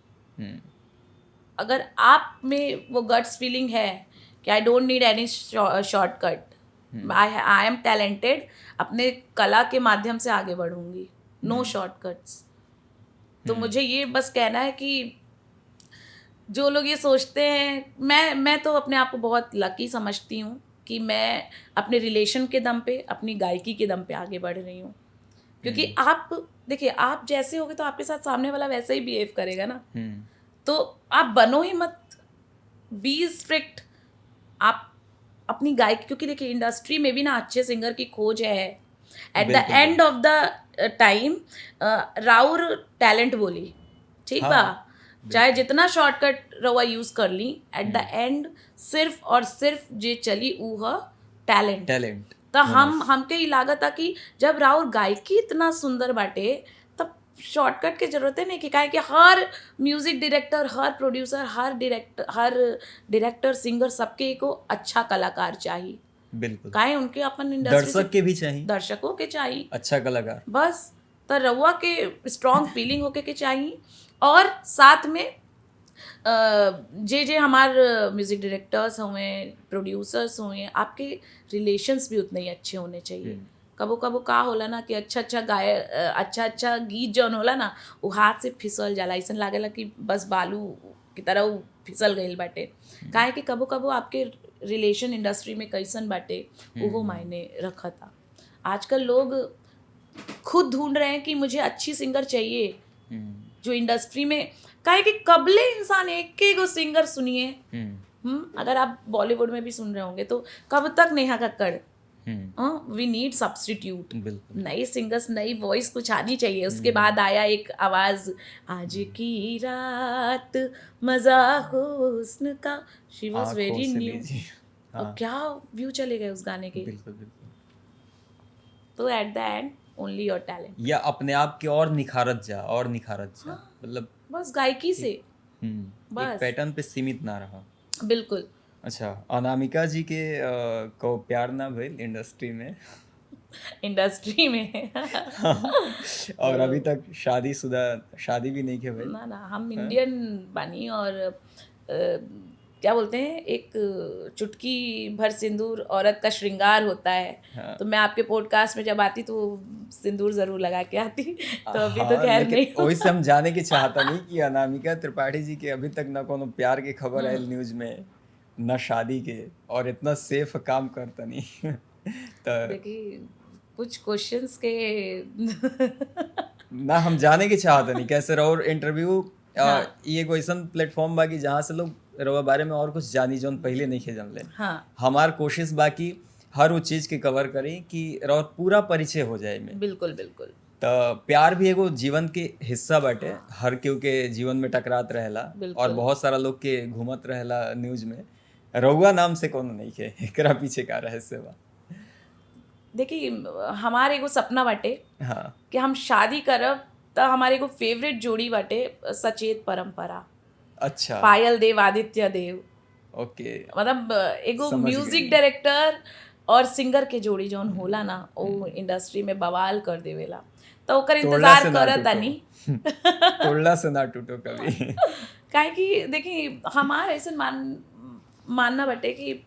[SPEAKER 1] अगर आप में वो गट्स फीलिंग है कि I don't need any shortcut, I am talented, अपने कला के माध्यम से आगे बढ़ूंगी, नो शॉर्टकट्स। तो मुझे ये बस कहना है कि जो लोग ये सोचते हैं, मैं तो अपने आप को बहुत लकी समझती हूँ कि मैं अपने रिलेशन के दम पे, अपनी गायकी के दम पे आगे बढ़ रही हूँ। क्योंकि आप देखिए, आप जैसे होगे तो आपके साथ सामने वाला वैसे ही बिहेव करेगा ना। तो आप बनो ही मत, बी स्ट्रिक्ट। आप अपनी गायकी, क्योंकि देखिए इंडस्ट्री में भी ना अच्छे सिंगर की खोज है। At the end of the time राउर टैलेंट बोली, ठीक बा, चाहे जितना शॉर्टकट रवा यूज़ कर ली, एट the end सिर्फ और सिर्फ जे चली ऊ ह टैलेंट।
[SPEAKER 2] टैलेंट।
[SPEAKER 1] तो हम हमके ही लागत था कि जब राउर गायकी इतना सुंदर बाटे तब शॉर्टकट के जरूरत नहीं कि काहे कि हर म्यूजिक डायरेक्टर, हर प्रोड्यूसर, हर डायरेक्टर सिंगर सबके को अच्छा कलाकार चाहिए।
[SPEAKER 2] बिल्कुल,
[SPEAKER 1] काहे उनके अपन इंडस्ट्री
[SPEAKER 2] दर्शक के भी चाहिए,
[SPEAKER 1] दर्शकों के चाहिए
[SPEAKER 2] अच्छा कलाकार।
[SPEAKER 1] बस तो रउआ के स्ट्रॉन्ग फीलिंग होके के चाहिए। और साथ में जे जे हमार म्यूज़िक डायरेक्टर्स हुए, प्रोड्यूसर्स हुए, आपके रिलेशंस भी उतने ही अच्छे होने चाहिए। कबो कबो का होला ना कि अच्छा अच्छा गाय, अच्छा अच्छा गीत जौन होला ना, वो हाथ से फिसल जाला, ऐसन लागेला कि बस बालू की तरह वो फिसल गईल बाटे। काहे कि कबो कबो आपके रिलेशन इंडस्ट्री में कैसन बाटे उहो मायने रखता। आजकल लोग खुद ढूंढ रहे हैं कि मुझे अच्छी सिंगर चाहिए जो इंडस्ट्री में, काहे कि कबले इंसान एक एगो सिंगर सुनिए। अगर आप बॉलीवुड में भी सुन रहे होंगे तो कब तक Neha Kakkar, we need substitute.
[SPEAKER 2] बिल्कुल।
[SPEAKER 1] नई सिंगर्स, नई वॉइस कुछ आनी चाहिए। उसके बाद आया एक आवाज़, आज की रात मजा हुस्न का, she was
[SPEAKER 2] आँखों
[SPEAKER 1] वेरी
[SPEAKER 2] से
[SPEAKER 1] न्यू।
[SPEAKER 2] लीजिए।
[SPEAKER 1] और क्या व्यू चले गए उस गाने के।
[SPEAKER 2] बिल्कुल बिल्कुल।
[SPEAKER 1] तो at the end only your talent,
[SPEAKER 2] या अपने आप के और निखारत जा, और निखारत जा। मतलब
[SPEAKER 1] बस गायकी से,
[SPEAKER 2] एक
[SPEAKER 1] बस।
[SPEAKER 2] पैटर्न पे सीमित ना रहा।
[SPEAKER 1] बिल्कुल।
[SPEAKER 2] अच्छा, अनामिका जी के को प्यार ना भइल इंडस्ट्री में?
[SPEAKER 1] इंडस्ट्री में।
[SPEAKER 2] और अभी तक शादीशुदा, शादी भी नहीं के भइल?
[SPEAKER 1] ना ना, हम इंडियन बानी और क्या बोलते हैं, एक चुटकी भर सिंदूर औरत का श्रृंगार होता है।
[SPEAKER 2] हाँ।
[SPEAKER 1] तो मैं आपके पॉडकास्ट में जब आती तो सिंदूर ज़रूर लगा के आती, तो अभी तो
[SPEAKER 2] हाँ,
[SPEAKER 1] खैर
[SPEAKER 2] लेकिन
[SPEAKER 1] नहीं।
[SPEAKER 2] वही से हम जाने के चाहता नहीं कि अनामिका त्रिपाठी जी के अभी तक ना कोनो प्यार के खबर आयल न्यूज में, ना शादी के, और इतना सेफ काम करता नहीं। तो
[SPEAKER 1] देखिए कुछ क्वेश्चंस के
[SPEAKER 2] ना हम जाने के चाहता नहीं कैसे रहो इंटरव्यू।
[SPEAKER 1] हाँ।
[SPEAKER 2] ये एगो ऐसन प्लेटफॉर्म बा कि जहाँ से लोग रउआ बारे में और कुछ जानी जौन पहले नहीं खे जानले।
[SPEAKER 1] हाँ।
[SPEAKER 2] हमार कोशिश बाकी हर वो चीज़ के कवर करी कि रउआ पूरा परिचय हो जाए में।
[SPEAKER 1] बिल्कुल बिल्कुल।
[SPEAKER 2] तो प्यार भी एगो जीवन के हिस्सा बाटे, हर केहू के जीवन में टकरात रहेला और बहुत सारा लोग के घूमत रहेला न्यूज में। रउआ नाम से कोनो नहीं खे, एकरा पीछे का रहस्य बा?
[SPEAKER 1] देखिए हमारे एगो सपना बाटे
[SPEAKER 2] हाँ।
[SPEAKER 1] कि हम शादी करब तो हमारे एगो फेवरेट जोड़ी बाटे सचेत परंपरा।
[SPEAKER 2] अच्छा।
[SPEAKER 1] पायल देव, आदित्य देव।
[SPEAKER 2] ओके।
[SPEAKER 1] मतलब एगो
[SPEAKER 2] समझ
[SPEAKER 1] म्यूजिक
[SPEAKER 2] गई।
[SPEAKER 1] डायरेक्टर और सिंगर के जोड़ी जौन होला ना, वो इंडस्ट्री में बवाल कर देवेला, तो ओकर
[SPEAKER 2] तोड़ला
[SPEAKER 1] इंतजार
[SPEAKER 2] से ना
[SPEAKER 1] करत
[SPEAKER 2] टूटो।
[SPEAKER 1] तानी।
[SPEAKER 2] तोड़ला से ना टूटो कभी।
[SPEAKER 1] काहे कि देखी हमार ऐसे मानना बाटे कि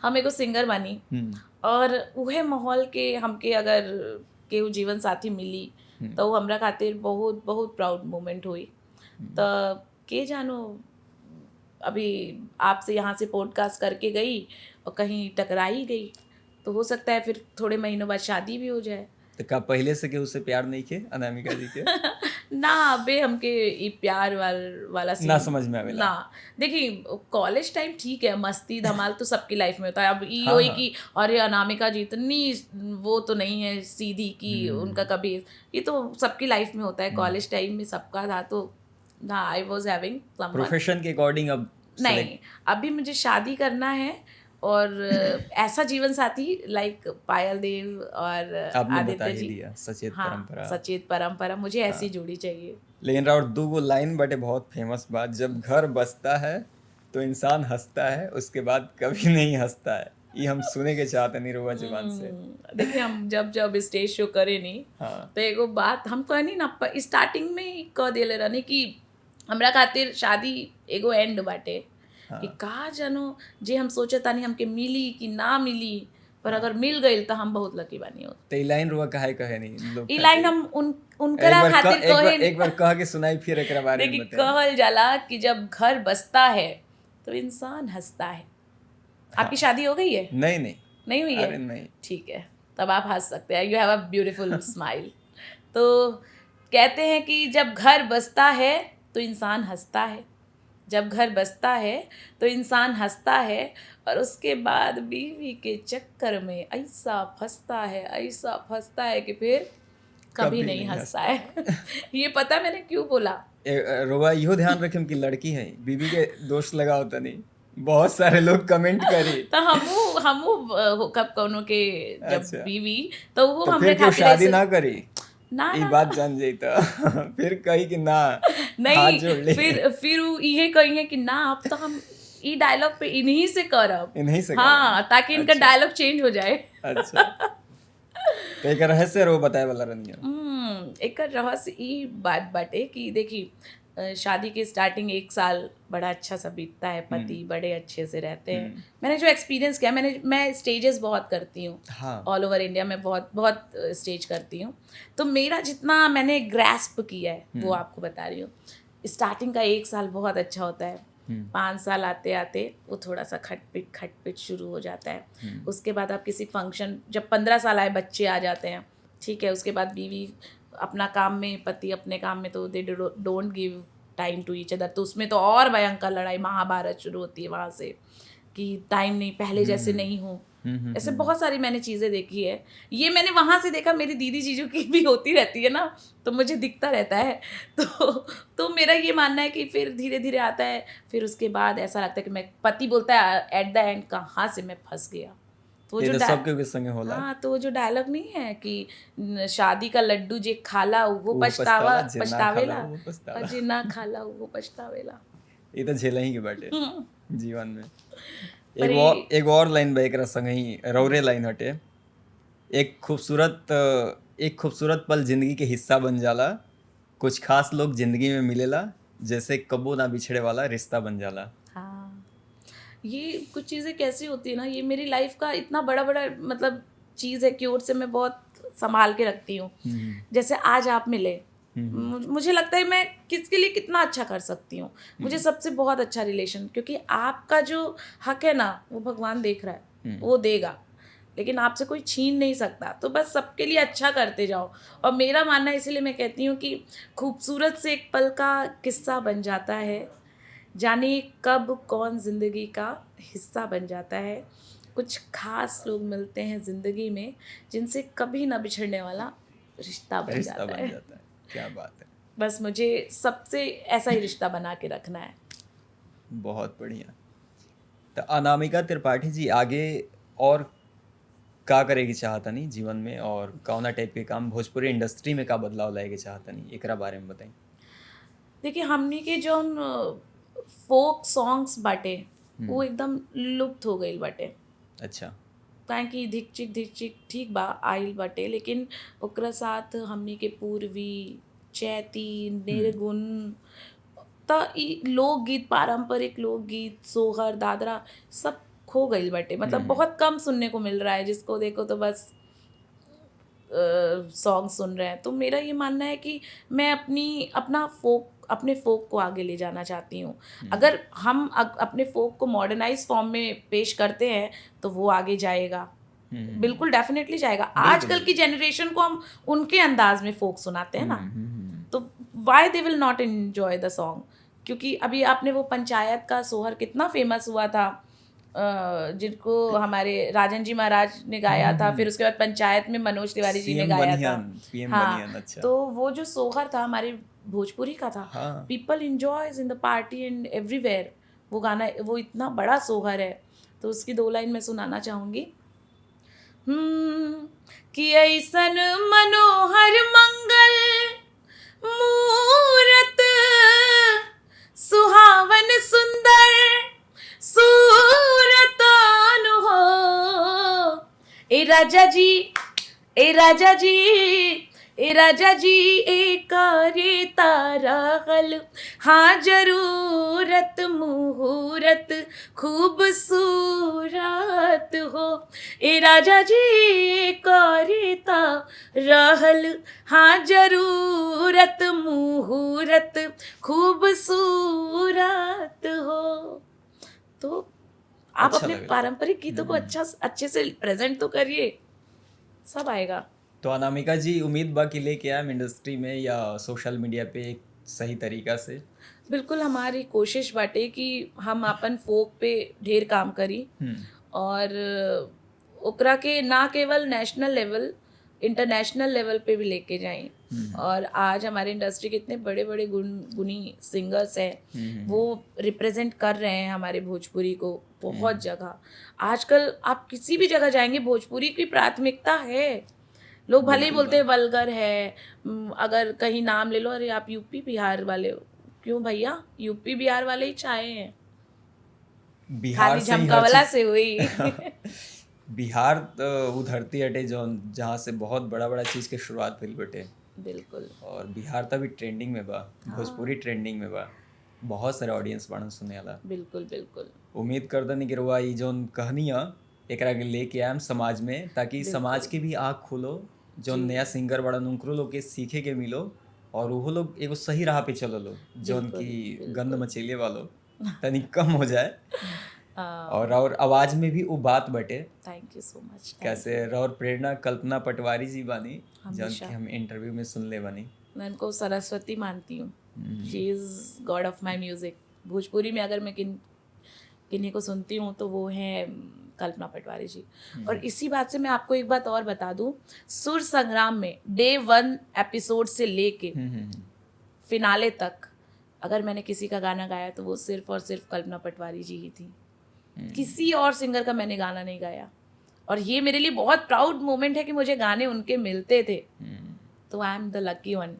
[SPEAKER 1] हम एगो सिंगर बानी और उहे माहौल के हमके अगर केहू जीवन साथी मिली तो वो हमरा खातिर बहुत बहुत प्राउड मोमेंट हुई। तो के जानो अभी आपसे यहाँ से पॉडकास्ट करके गई और कहीं टकराई गई तो हो सकता है फिर थोड़े महीनों बाद शादी भी हो जाए।
[SPEAKER 2] तो का पहले से केहू से प्यार नहीं के अनामिका जी के?
[SPEAKER 1] ना अबे हमके ई प्यार वाला
[SPEAKER 2] ना
[SPEAKER 1] सीन
[SPEAKER 2] समझ में आवेला।
[SPEAKER 1] ना। देखिए कॉलेज टाइम ठीक है, मस्ती धमाल तो सबकी लाइफ में होता है। अब ये
[SPEAKER 2] हाँ,
[SPEAKER 1] होई
[SPEAKER 2] हाँ।
[SPEAKER 1] कि अरे अनामिका जी इतनी वो तो नहीं है सीधी कि उनका कभी, ये तो सबकी लाइफ में होता है। कॉलेज टाइम में सबका था तो ना I was having someone.
[SPEAKER 2] Profession के अकॉर्डिंग अब
[SPEAKER 1] नहीं, अभी मुझे शादी करना है और ऐसा जीवन साथी लाइक पायल देव और
[SPEAKER 2] आपने बता
[SPEAKER 1] आदित्य
[SPEAKER 2] ही
[SPEAKER 1] जी।
[SPEAKER 2] दिया सचेत
[SPEAKER 1] हाँ,
[SPEAKER 2] परंपरा।
[SPEAKER 1] सचेत परंपरा, मुझे ऐसी जोड़ी चाहिए।
[SPEAKER 2] लेकिन और दो गो लाइन बटे बहुत फेमस बात, जब घर बसता है तो इंसान हंसता है, उसके बाद कभी नहीं हंसता है। ये हम सुने के चाहते नहीं रुआ जुबान से।
[SPEAKER 1] देखिए हम जब जब स्टेज शो करे नहीं
[SPEAKER 2] हाँ।
[SPEAKER 1] तो एगो बात हम कहनी ना, स्टार्टिंग में ही कह देले रहनी कि हमरा खातिर शादी एगो एंड बाटे।
[SPEAKER 2] हाँ।
[SPEAKER 1] कि का जानो जे हम सोचतानी हमके मिली कि ना मिली, पर अगर मिल गई तो हम बहुत लकी बानी हो।
[SPEAKER 2] तो ई लाइन रुआ काहे कहे नहीं लोग
[SPEAKER 1] ई लाइन हम उनकरा खातिर कहे।
[SPEAKER 2] एक बार कह के सुनाई फिर एकरा बारे में
[SPEAKER 1] देखिए
[SPEAKER 2] बताई।
[SPEAKER 1] कहल जाला कि जब घर बसता है तो इंसान हंसता है। आपकी शादी हो गई है?
[SPEAKER 2] नहीं नहीं।
[SPEAKER 1] नहीं हुई है?
[SPEAKER 2] अरे नहीं।
[SPEAKER 1] ठीक है, तब आप हंस सकते हैं। You have a beautiful smile. तो कहते हैं कि जब घर बसता है तो इंसान हंसता है, जब घर बसता है तो इंसान हंसता है, और उसके बाद बीवी के चक्कर में ऐसा फंसता है, ऐसा फंसता है कि फिर कभी नहीं हंसता है। ये पता मैंने क्यों बोला?
[SPEAKER 2] रोवा इहो ध्यान रखेम कि लड़की है, बीवी के दोष लगाओ तनी, बहुत सारे लोग कमेंट करी।
[SPEAKER 1] तो हमू कब कोनो के जब
[SPEAKER 2] अच्छा।
[SPEAKER 1] बीवी तो वो
[SPEAKER 2] तो
[SPEAKER 1] हमरे
[SPEAKER 2] फिर क्यों
[SPEAKER 1] खातिर
[SPEAKER 2] शादी
[SPEAKER 1] ऐसे
[SPEAKER 2] ना करी
[SPEAKER 1] ना,
[SPEAKER 2] ई
[SPEAKER 1] ना,
[SPEAKER 2] बात जान जाई तो फिर कही कि ना हाथ
[SPEAKER 1] नहीं,
[SPEAKER 2] जोड़ ली।
[SPEAKER 1] फिर वो ये कही है कि ना अब तो हम ई डायलॉग पे इन्हीं से करब।
[SPEAKER 2] इन्हीं से करब।
[SPEAKER 1] हाँ, ताकि इनका डायलॉग चेंज हो जाए।
[SPEAKER 2] अच्छा, तो एक रहस्य रो बताए वाला रनिया।
[SPEAKER 1] एकर रहस्य ई बात बाटे कि देखी शादी के स्टार्टिंग एक साल बड़ा अच्छा सा बीतता है, पति बड़े अच्छे से रहते हैं। मैंने जो एक्सपीरियंस किया, मैं स्टेजेस बहुत करती हूँ,
[SPEAKER 2] हाँ।
[SPEAKER 1] ऑल ओवर इंडिया में बहुत बहुत स्टेज करती हूँ, तो मेरा जितना मैंने ग्रैस्प किया है वो आपको बता रही हूँ। स्टार्टिंग का एक साल बहुत अच्छा होता है, 5 साल आते आते वो थोड़ा सा खटपिट खटपिट शुरू हो जाता है। उसके बाद आप किसी फंक्शन, जब 15 साल आए बच्चे आ जाते हैं, ठीक है, उसके बाद बीवी अपना काम में, पति अपने काम में, तो they don't give time to each other, तो उसमें तो और भयंकर लड़ाई महाभारत शुरू होती है वहाँ से कि टाइम नहीं, पहले जैसे नहीं हो। ऐसे बहुत सारी मैंने चीज़ें देखी है, ये मैंने वहाँ से देखा, मेरी दीदी जीजू की भी होती रहती है ना, तो मुझे दिखता रहता है। तो मेरा ये मानना है कि फिर धीरे धीरे आता है, फिर उसके बाद ऐसा लगता है कि मैं, पति बोलता है एट the end कहाँ से मैं फंस गया। तो
[SPEAKER 2] ये
[SPEAKER 1] जो
[SPEAKER 2] तो सबके संगे होला।
[SPEAKER 1] हाँ, तो जो डायलॉग नहीं है कि शादी का लड्डू जे खाला वो पछतावा, पछतावेला, और जे ना खाला वो पछतावेला।
[SPEAKER 2] ये तो झेला ही के बाटे जीवन में। एक और लाइन बा एकरा संग ही रौरे लाइन हटे, एक खूबसूरत पल जिंदगी के हिस्सा बन जाला, कुछ खास लोग जिंदगी में मिलेला, जैसे कबो ना बिछड़े वाला रिश्ता बन जाला।
[SPEAKER 1] हाँ, ये कुछ चीज़ें कैसी होती है ना, ये मेरी लाइफ का इतना बड़ा बड़ा मतलब चीज़ है कि ओर से मैं बहुत संभाल के रखती हूँ। जैसे आज आप मिले, मुझे लगता है मैं किसके लिए कितना अच्छा कर सकती हूँ, मुझे सबसे बहुत अच्छा रिलेशन, क्योंकि आपका जो हक है ना वो भगवान देख रहा है, वो देगा, लेकिन आपसे कोई छीन नहीं सकता। तो बस सबके लिए अच्छा करते जाओ। और मेरा मानना है, इसीलिए मैं कहती हूँ कि खूबसूरत से एक पल का किस्सा बन जाता है, जाने कब कौन ज़िंदगी का हिस्सा बन जाता है। कुछ खास लोग मिलते हैं ज़िंदगी में जिनसे कभी ना बिछड़ने वाला रिश्ता बन जाता है।
[SPEAKER 2] क्या बात है।
[SPEAKER 1] बस मुझे सबसे ऐसा ही रिश्ता बना के रखना है।
[SPEAKER 2] बहुत बढ़िया। तो अनामिका त्रिपाठी जी आगे और का करेगी चाहता नहीं जीवन में, और कौना टाइप के काम भोजपुरी इंडस्ट्री में का बदलाव लाएगी चाहता नहीं, एकरा बारे में बताई।
[SPEAKER 1] देखिए, हमने के जो फोक सॉन्ग्स बाटे वो एकदम लुप्त हो गई बाटे।
[SPEAKER 2] अच्छा।
[SPEAKER 1] काहे कि धिकचिक धिकचिक ठीक बा आइल बाटे, लेकिन ओकरा साथ हमनी के पूर्वी, चैती, निर्गुण, त ई लोकगीत, पारंपरिक लोकगीत, सोहर, दादरा सब खो गई बाटे। मतलब बहुत कम सुनने को मिल रहा है, जिसको देखो तो बस सॉन्ग सुन रहे हैं। तो मेरा ये मानना है कि मैं अपने फोक को आगे ले जाना चाहती हूँ। अगर हम अपने फोक को मॉडर्नाइज फॉर्म में पेश करते हैं तो वो आगे जाएगा, बिल्कुल डेफिनेटली जाएगा। आजकल की जनरेशन को हम उनके अंदाज में फोक सुनाते हैं ना, तो why they will not enjoy the song. क्योंकि अभी आपने वो पंचायत का सोहर कितना फेमस हुआ था, जिनको हमारे राजन जी महाराज ने गाया था, फिर उसके बाद पंचायत में मनोज तिवारी जी ने गाया था। हाँ, अच्छा। तो वो जो सोहर था हमारे भोजपुरी का था, हाँ। People enjoys in the party and everywhere वो गाना, वो इतना बड़ा सोहर है। तो उसकी 2 लाइन मैं सुनाना चाहूँगी। कि ऐसन मनोहर मंगल मूरत, सुहावन सुंदर सूरतान हो, ए राजा जी, ए राजा जी, ए राजा जी, ए करे तारा गल, हाँ जरूरत मुहूरत खूबसूरत हो, ए राजा जी, ए करे तारा, हाँ जरूरत मुहूरत खूबसूरत हो। तो आप अच्छा अपने पारंपरिक गीतों को अच्छे से प्रेजेंट तो करिए, सब आएगा।
[SPEAKER 2] तो अनामिका जी, उम्मीद बाकी लेके आए इंडस्ट्री में या सोशल मीडिया पे एक सही तरीका से?
[SPEAKER 1] बिल्कुल, हमारी कोशिश बाटे कि हम अपन फोक पे ढेर काम करी और ओकरा के ना केवल नेशनल लेवल, इंटरनेशनल लेवल पे भी लेके जाएं। और आज हमारे इंडस्ट्री के इतने बड़े बड़े गुणी सिंगर्स हैं, वो रिप्रेजेंट कर रहे हैं हमारे भोजपुरी को बहुत जगह। आजकल आप किसी भी जगह जाएंगे भोजपुरी की प्राथमिकता है। लोग भले ही बोलते हैं वल्गर है, अगर कहीं नाम ले लो, अरे आप यूपी बिहार वाले हो, क्यों भैया, यूपी बिहार वाले ही छाए हैं,
[SPEAKER 2] बिहार से
[SPEAKER 1] झमकावला से हुई।
[SPEAKER 2] बिहार तो वो धरती हटे जो जहाँ से बहुत बड़ा बड़ा चीज़ के शुरुआत भइल बटे।
[SPEAKER 1] बिल्कुल।
[SPEAKER 2] और बिहार त अभी ट्रेंडिंग में बा, भोजपुरी ट्रेंडिंग में बा, बहुत सारे ऑडियंस बाड़न सुने वाला।
[SPEAKER 1] बिल्कुल बिल्कुल।
[SPEAKER 2] उम्मीद करतनी कि रउआ ई जौन कहनी है एकरा के लेके आएम समाज में, ताकि समाज के भी आँख खुलो, जौन नया सिंगर बड़न उनकरो लोग के सीखे के मिलो और उहो लोग एगो सही राह पे चलो लो, जौन की गंद मचेले वालो तनी कम हो जाए। और आवाज में भी वो बात बटे।
[SPEAKER 1] Thank you so much.
[SPEAKER 2] कैसे और प्रेरणा कल्पना पटवारी जी बानी, जौन
[SPEAKER 1] हमेशा।
[SPEAKER 2] की हम इंटरव्यू में सुनले बानी।
[SPEAKER 1] मैं उनको सरस्वती मानती हूँ। She is god of my music. Bhojpuri में अगर मैं किन किन्हीं को सुनती हूँ तो वो हैं कल्पना पटवारी जी। और इसी बात से मैं आपको एक बात और बता दूँ, सुर संग्राम में डे 1 एपिसोड से लेके फिनाले तक अगर मैंने किसी का गाना गाया तो वो सिर्फ और सिर्फ कल्पना पटवारी जी ही थी। किसी और सिंगर का मैंने गाना नहीं गाया और ये मेरे लिए बहुत प्राउड मोमेंट है कि मुझे गाने उनके मिलते थे। तो I am the lucky one.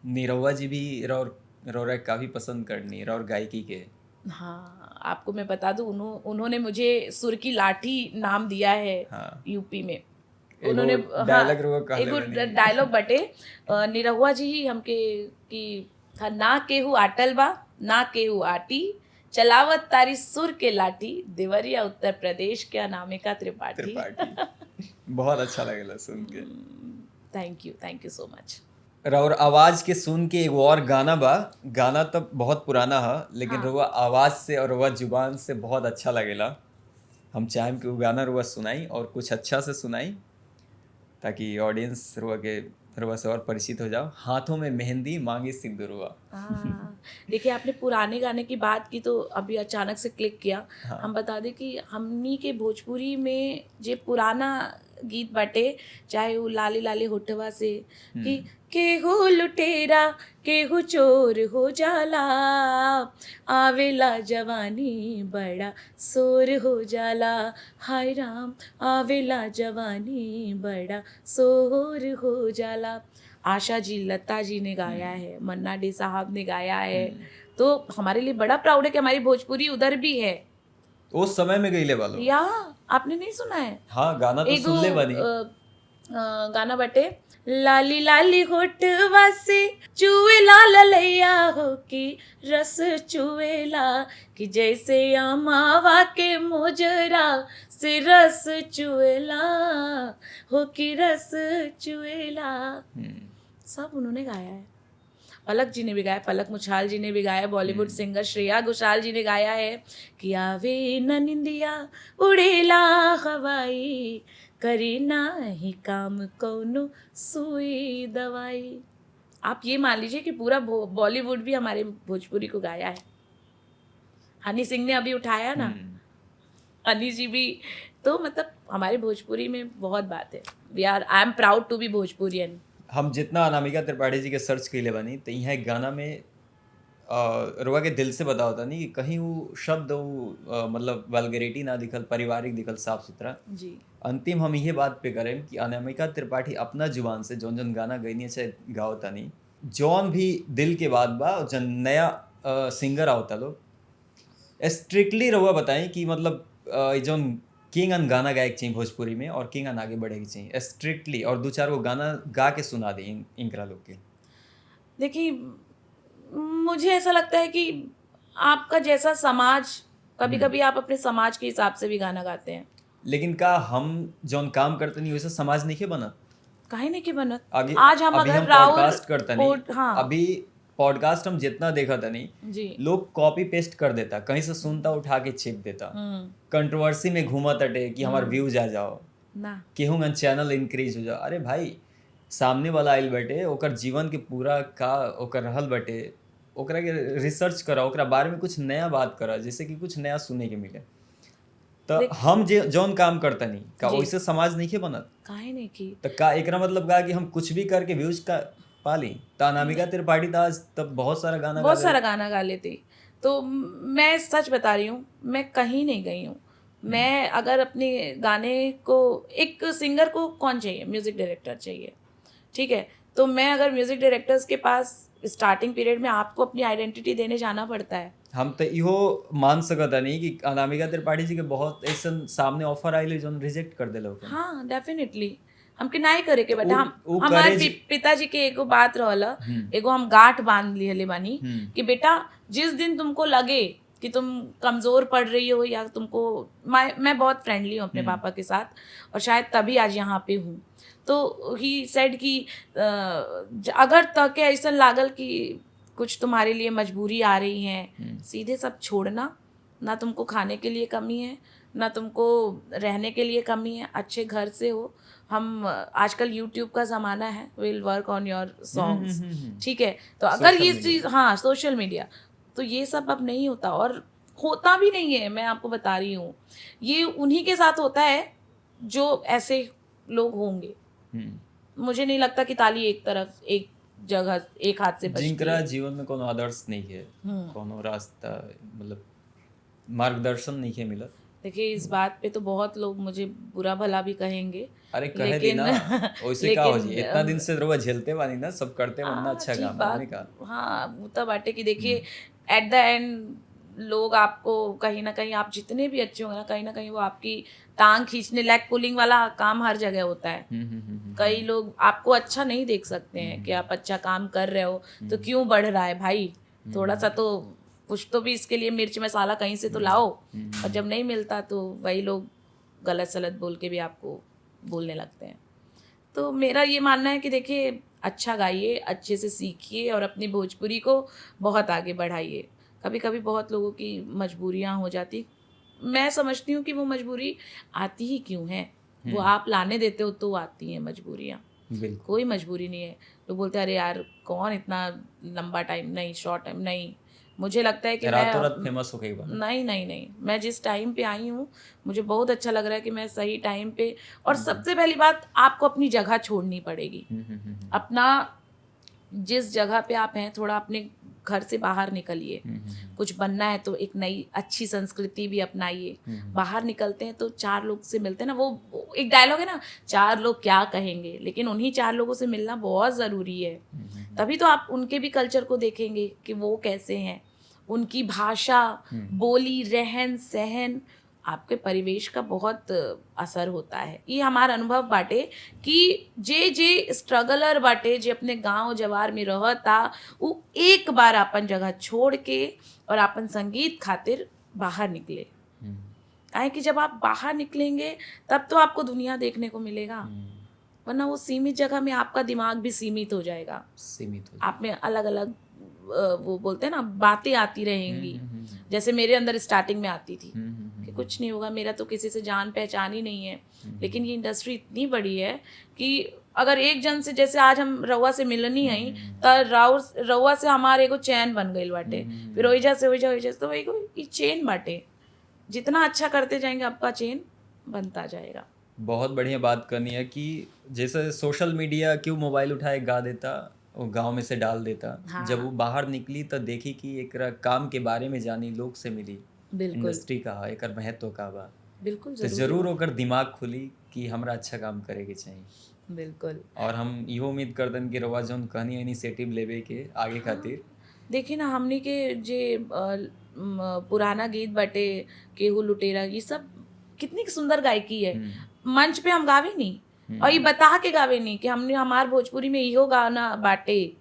[SPEAKER 2] Nirahua ji भी रौर रौरा काफ़ी पसंद करनी रौर गायकी के।
[SPEAKER 1] हाँ, आपको मैं बता दूं, उन्होंने मुझे सुर की लाठी नाम दिया है।
[SPEAKER 2] हाँ।
[SPEAKER 1] यूपी में
[SPEAKER 2] एगो
[SPEAKER 1] उन्होंने,
[SPEAKER 2] डायलॉग रुआ कहले
[SPEAKER 1] एगो
[SPEAKER 2] बनी।
[SPEAKER 1] डायलॉग बटे निरहुआ जी ही हमके कि था, ना केहू आटल बा ना केहू आटी, चलावत तारी सुर के लाठी, देवरिया उत्तर प्रदेश के अनामिका त्रिपाठी।
[SPEAKER 2] त्रिपाठी, बहुत अच्छा लगेला सुन के।
[SPEAKER 1] Thank you, thank you so much.
[SPEAKER 2] और आवाज के सुन के एगो और गाना बा, गाना तो बहुत पुराना है लेकिन
[SPEAKER 1] हाँ।
[SPEAKER 2] रुआ आवाज से और रुआ जुबान से बहुत अच्छा लगेला। हम चाहेम कि वो गाना रुआ सुनाई और कुछ अच्छा से सुनाई ताकि ऑडियंस रुआ के रुआ से और परिचित हो जाओ। हाथों में मेहंदी मांगे सिंदूरुआ।
[SPEAKER 1] हाँ, देखिए आपने पुराने गाने की बात की तो अभी अचानक से क्लिक किया।
[SPEAKER 2] हाँ।
[SPEAKER 1] हम बता दें कि हमनी के भोजपुरी में जे पुराना गीत बाटे, चाहे वो लाले लाले होठवा से कि केहू लुटेरा केहू चोर हो जाला, आवेला जवानी बड़ा शोर हो जाला, हाय राम आवेला जवानी बड़ा शोर हो जाला। आशा जी, लता जी ने गाया है, मन्ना डे साहब ने गाया है। तो हमारे लिए बड़ा प्राउड है कि हमारी भोजपुरी उधर भी है।
[SPEAKER 2] उस समय में गईले वालो।
[SPEAKER 1] या आपने नहीं सुना है?
[SPEAKER 2] हाँ, गाना तो
[SPEAKER 1] एगो
[SPEAKER 2] सुनले बानी।
[SPEAKER 1] गाना बटे, लाली लाली होठवा से चुएला ललैया हो की रस चुएला, कि जैसे अमावा के मोजरा से रस चुएला हो की रस चुएला। सब उन्होंने गाया है। पलक जी ने भी गाया, पलक मुछाल जी ने भी गाया, बॉलीवुड सिंगर श्रेया घोषाल जी ने गाया है कि आवे न निंदिया उड़ेला हवाई, करी ना ही काम कौनो सुई दवाई। आप ये मान लीजिए कि पूरा बॉलीवुड भी हमारे भोजपुरी को गाया है। हनी सिंह ने अभी उठाया ना, हनी जी भी, तो मतलब हमारे भोजपुरी में बहुत बात है। We are, I am proud to be Bhojpurian.
[SPEAKER 2] हम जितना अनामिका त्रिपाठी जी के सर्च कैले बानी तो यहाँ एक गाना में रुआ के दिल से बताओ था नहीं कि कहीं वो शब्द वो मतलब वल्गैरिटी ना दिखल, पारिवारिक दिखल, साफ सुथरा।
[SPEAKER 1] जी।
[SPEAKER 2] अंतिम हम ये बात पे करें कि अनामिका त्रिपाठी अपना जुबान से जौन जौन गाना गईनी चाहे गावता नहीं, जौन भी दिल के बात बा, जौन नया सिंगर आवता लोग, स्ट्रिक्टली रहुआ बताएं कि मतलब जौन किंग अन गाना गाए के चाहिए भोजपुरी में और किंग अन आगे बढ़े के चाहिए स्ट्रिक्टली, और दो चार वो गाना गा के सुना दे इनकरा लोग के।
[SPEAKER 1] देखिए, मुझे ऐसा लगता है कि आपका जैसा समाज, कभी कभी आप अपने समाज के हिसाब से भी गाना गाते हैं।
[SPEAKER 2] लेकिन का हम जौन काम करते नहीं वैसे समाज नहीं के बनत?
[SPEAKER 1] काहे नहीं के बनत?
[SPEAKER 2] आगे
[SPEAKER 1] आज हम
[SPEAKER 2] अभी
[SPEAKER 1] अगर
[SPEAKER 2] हम
[SPEAKER 1] राहुल
[SPEAKER 2] पॉडकास्ट करता नहीं,
[SPEAKER 1] हाँ।
[SPEAKER 2] अभी पॉडकास्ट हम जितना देखा था नहीं
[SPEAKER 1] जी,
[SPEAKER 2] लोग कॉपी पेस्ट कर देता, कहीं से सुनता उठा के छिप देता, कंट्रोवर्सी में घूमा तटे कि हमार व्यूज आ जाओ
[SPEAKER 1] ना
[SPEAKER 2] केहू चैनल इंक्रीज हो जाओ। अरे भाई, सामने वाला आइल बटे, ओकर जीवन के पूरा का ओकर रहल बटे, ओकरा के रिसर्च करा, ओकरा बारे में कुछ नया बात करा जैसे कि कुछ नया सुने के मिले। तो हम जे जौन काम करता नहीं का वैसे समाज नहीं के बनत?
[SPEAKER 1] काहे नहीं की?
[SPEAKER 2] तो का एकरा मतलब का कि हम कुछ भी करके व्यूज का पा ली? तो अनामिका त्रिपाठी तो आज तब बहुत सारा गाना
[SPEAKER 1] बहुत सारा गाना गा लेती। तो मैं सच बता रही हूँ, मैं कहीं नहीं गई हूँ। मैं अगर अपने गाने को, एक सिंगर को कौन चाहिए? म्यूज़िक डायरेक्टर चाहिए, ठीक है। तो मैं अगर म्यूज़िक डायरेक्टर्स के पास स्टार्टिंग पीरियड में आपको अपनी आइडेंटिटी देने जाना पड़ता है।
[SPEAKER 2] हम तो इहो मान सकता नहीं कि अनामिका त्रिपाठी जी के बहुत ऐसा सामने ऑफर आइल जौन रिजेक्ट कर देलो।
[SPEAKER 1] हाँ, डेफिनेटली। हमके नाई करे के बेटा। हम
[SPEAKER 2] उ
[SPEAKER 1] हमारे
[SPEAKER 2] courage-
[SPEAKER 1] पिताजी के एगो बात रहल, एगो हम गांठ बांध लिहले बानी कि बेटा जिस दिन तुमको लगे कि तुम कमज़ोर पड़ रही हो या तुमको, मैं बहुत फ्रेंडली हूँ अपने पापा के साथ और शायद तभी आज यहाँ पे हूँ, तो he said कि अगर तके ऐसा लागल कि कुछ तुम्हारे लिए मजबूरी आ रही है, सीधे सब छोड़ना, ना तुमको खाने के लिए कमी है ना तुमको रहने के लिए कमी है, अच्छे घर से हो, हम आजकल यूट्यूब का ज़माना है, will work on your songs, ठीक है। तो अगर
[SPEAKER 2] Social
[SPEAKER 1] ये
[SPEAKER 2] media।
[SPEAKER 1] चीज़, हाँ सोशल मीडिया, तो ये सब अब नहीं होता और होता भी नहीं है, मैं आपको बता रही हूँ। ये उन्हीं के साथ होता है जो ऐसे लोग होंगे। मुझे नहीं लगता कि ताली एक तरफ एक जगह एक हाथ से बजती
[SPEAKER 2] जिनकरा
[SPEAKER 1] है।
[SPEAKER 2] जीवन में कोनो आदर्श नहीं है, कोनो रास्ता मतलब मार्गदर्शन नहीं है मिलत।
[SPEAKER 1] देखिए इस बात पे तो बहुत लोग मुझे बुरा भला भी कहेंगे,
[SPEAKER 2] अरे कहे दी
[SPEAKER 1] लेकिन
[SPEAKER 2] ना, वैसे का हो
[SPEAKER 1] लेकिन,
[SPEAKER 2] जी, इतना दिन से रउआ झेलते बानी ना, सब करते बानी ना,
[SPEAKER 1] हाँ,
[SPEAKER 2] अच्छा
[SPEAKER 1] ठीक
[SPEAKER 2] काम
[SPEAKER 1] बात।
[SPEAKER 2] हमने का।
[SPEAKER 1] हाँ वो तो बाटे कि देखिए एट the end लोग आपको कहीं ना कहीं, आप जितने भी अच्छे होंगे ना, कहीं ना कहीं वो आपकी टांग खींचने, लेग पुलिंग वाला काम हर जगह होता है। कई लोग आपको अच्छा नहीं देख सकते हैं कि आप अच्छा काम कर रहे हो तो क्यों बढ़ रहा है भाई, थोड़ा सा तो कुछ तो भी इसके लिए मिर्च मसाला कहीं से तो लाओ। और जब नहीं मिलता तो वही लोग गलत सलत बोल के भी आपको बोलने लगते हैं। तो मेरा ये मानना है कि देखिए अच्छा गाइए, अच्छे से सीखिए और अपनी भोजपुरी को बहुत आगे बढ़ाइए। कभी कभी बहुत लोगों की मजबूरियां हो जाती, मैं समझती हूँ कि वो मजबूरी आती ही क्यों है, वो आप लाने देते हो तो आती हैं मजबूरियाँ।
[SPEAKER 2] बिल्कुल
[SPEAKER 1] कोई मजबूरी नहीं है। लोग बोलते हैं अरे यार कौन इतना लंबा टाइम, नहीं शॉर्ट टाइम नहीं। मुझे लगता है कि
[SPEAKER 2] रातों
[SPEAKER 1] मैं
[SPEAKER 2] रात फेमस हो गई बा।
[SPEAKER 1] नहीं नहीं नहीं, मैं जिस टाइम पे आई हूँ मुझे बहुत अच्छा लग रहा है कि मैं सही टाइम पे। और सबसे पहली बात आपको अपनी जगह छोड़नी पड़ेगी, अपना जिस जगह पे आप हैं थोड़ा अपने घर से बाहर निकलिए। कुछ बनना है तो एक नई अच्छी संस्कृति भी अपनाइए। बाहर निकलते हैं तो चार लोग से मिलते हैं ना, वो एक डायलॉग है ना, चार लोग क्या कहेंगे, लेकिन उन्हीं चार लोगों से मिलना बहुत ज़रूरी है। तभी तो आप उनके भी कल्चर को देखेंगे कि वो कैसे हैं, उनकी भाषा, बोली, रहन सहन, आपके परिवेश का बहुत असर होता है। ये हमारा अनुभव बाटे कि जे जे स्ट्रगलर बाटे, जे अपने गांव जवार में रहता, वो एक बार अपन जगह छोड़ के और अपन संगीत खातिर बाहर निकले। काहे कि जब आप बाहर निकलेंगे तब तो आपको दुनिया देखने को मिलेगा, वरना वो सीमित जगह में आपका दिमाग भी सीमित हो जाएगा।
[SPEAKER 2] सीमित हो
[SPEAKER 1] आप में अलग अलग वो बोलते हैं ना बातें आती रहेंगी, जैसे मेरे अंदर स्टार्टिंग में आती थी कि कुछ नहीं होगा, मेरा तो किसी से जान पहचान ही नहीं है। लेकिन ये इंडस्ट्री इतनी बड़ी है कि अगर एक जन से, जैसे आज हम रउआ से मिलनी आई त रउआ से हमारे एगो चैन बन गई बाटे, फिर ओइजा से ओइजा ओइजा से, तो एगो ई चेन बाटे, जितना अच्छा करते जाएंगे आपका चेन बनता जाएगा।
[SPEAKER 2] बहुत बढ़िया बात करनी है कि जैसे सोशल मीडिया क्यों मोबाइल उठाए गा देता, वो गांव में से डाल देता।
[SPEAKER 1] हाँ।
[SPEAKER 2] जब वो बाहर निकली तो देखी कि एकरा काम के बारे में जानी, लोग से मिली,
[SPEAKER 1] बिल्कुल
[SPEAKER 2] इंडस्ट्री का एकर महत्व का बा,
[SPEAKER 1] बिल्कुल
[SPEAKER 2] तो जरूर ओकर दिमाग खुली कि हमरा अच्छा काम करे के चाहिए।
[SPEAKER 1] बिल्कुल।
[SPEAKER 2] और हम इहो उम्मीद करतन कि रउआ जौन कहनी इनिशिएटिव लेवे के आगे खातिर।
[SPEAKER 1] देखिए ना हमनी के जे पुराना गीत बाटे केहू लुटेरा, ये सब कितनी सुंदर गायकी है। मंच पे हम गावे नहीं और ये बता के गावे नहीं कि हमने हमार भोजपुरी में इहो गाना बाटे,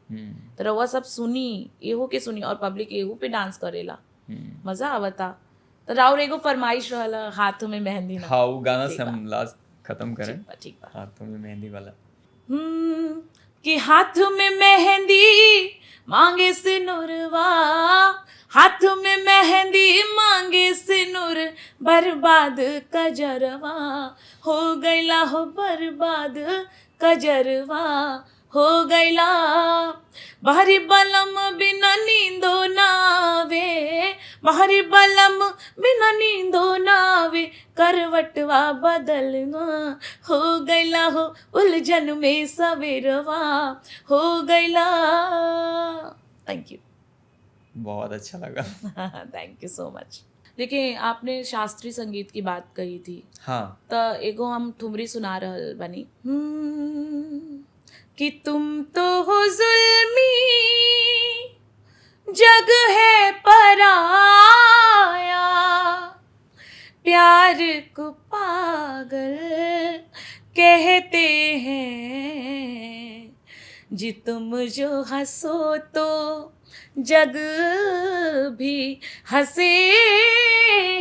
[SPEAKER 1] तो रउआ सब सुनी, एहो के सुनी और पब्लिक एहू पे डांस करेला, मजा आवता। तो राउर एगो फरमाइश रहल हाथों में मेहंदी ना।
[SPEAKER 2] हाँ वो गाना से हम लास्ट खत्म करें,
[SPEAKER 1] ठीक बा, ठीक बा।
[SPEAKER 2] हाथों में मेहंदी वाला।
[SPEAKER 1] कि हाथ में मेहंदी मांगे सिनुरवा, हाथ में मेहंदी मांगे सिनुर, बर्बाद कजरवा हो गईला, हो बर्बाद कजरवा हो गईला। बाहरी बलम बिना नींदो नावे, बाहरी बलम बिना नींदो नावे, करवटवा बदलना हो गईला, हो उलझन में सवेरवा हो गईला। Thank you.
[SPEAKER 2] बहुत अच्छा लगा।
[SPEAKER 1] Thank you so much. देखिए आपने शास्त्रीय संगीत की बात कही थी।
[SPEAKER 2] हाँ।
[SPEAKER 1] तो एगो हम ठुमरी सुना रहल बानी। कि तुम तो हो जुल्मी जग है पराया, प्यार को पागल कहते हैं। जी तुम जो हंसो तो जग भी हंसे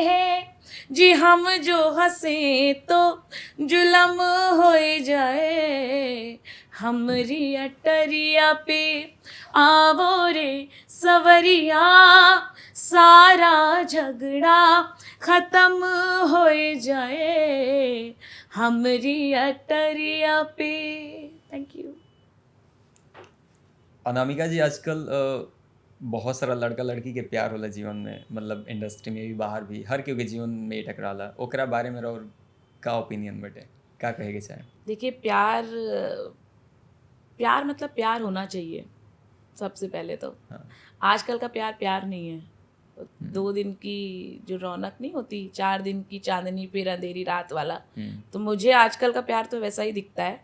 [SPEAKER 1] है, जी हम जो हंसे तो जुलम हो जाए। हमरी अटरिया पे आवो रे सवरिया, सारा झगड़ा खत्म हो जाए, हमरी अटरिया पे। Thank you.
[SPEAKER 2] Anamika जी, आजकल बहुत सारा लड़का लड़की के प्यार होला जीवन में, मतलब इंडस्ट्री में भी बाहर भी, हर केहू के जीवन में टकराला। ओकरा बारे में और का ओपिनियन बटे, का कहे के चाहे?
[SPEAKER 1] देखिए, प्यार प्यार मतलब प्यार होना चाहिए सबसे पहले तो।
[SPEAKER 2] हाँ।
[SPEAKER 1] आजकल का प्यार प्यार नहीं है। 2 दिन की जो रौनक नहीं होती, 4 दिन की चांदनी फिर अंधेरी रात वाला, तो मुझे आजकल का प्यार तो वैसा ही दिखता है।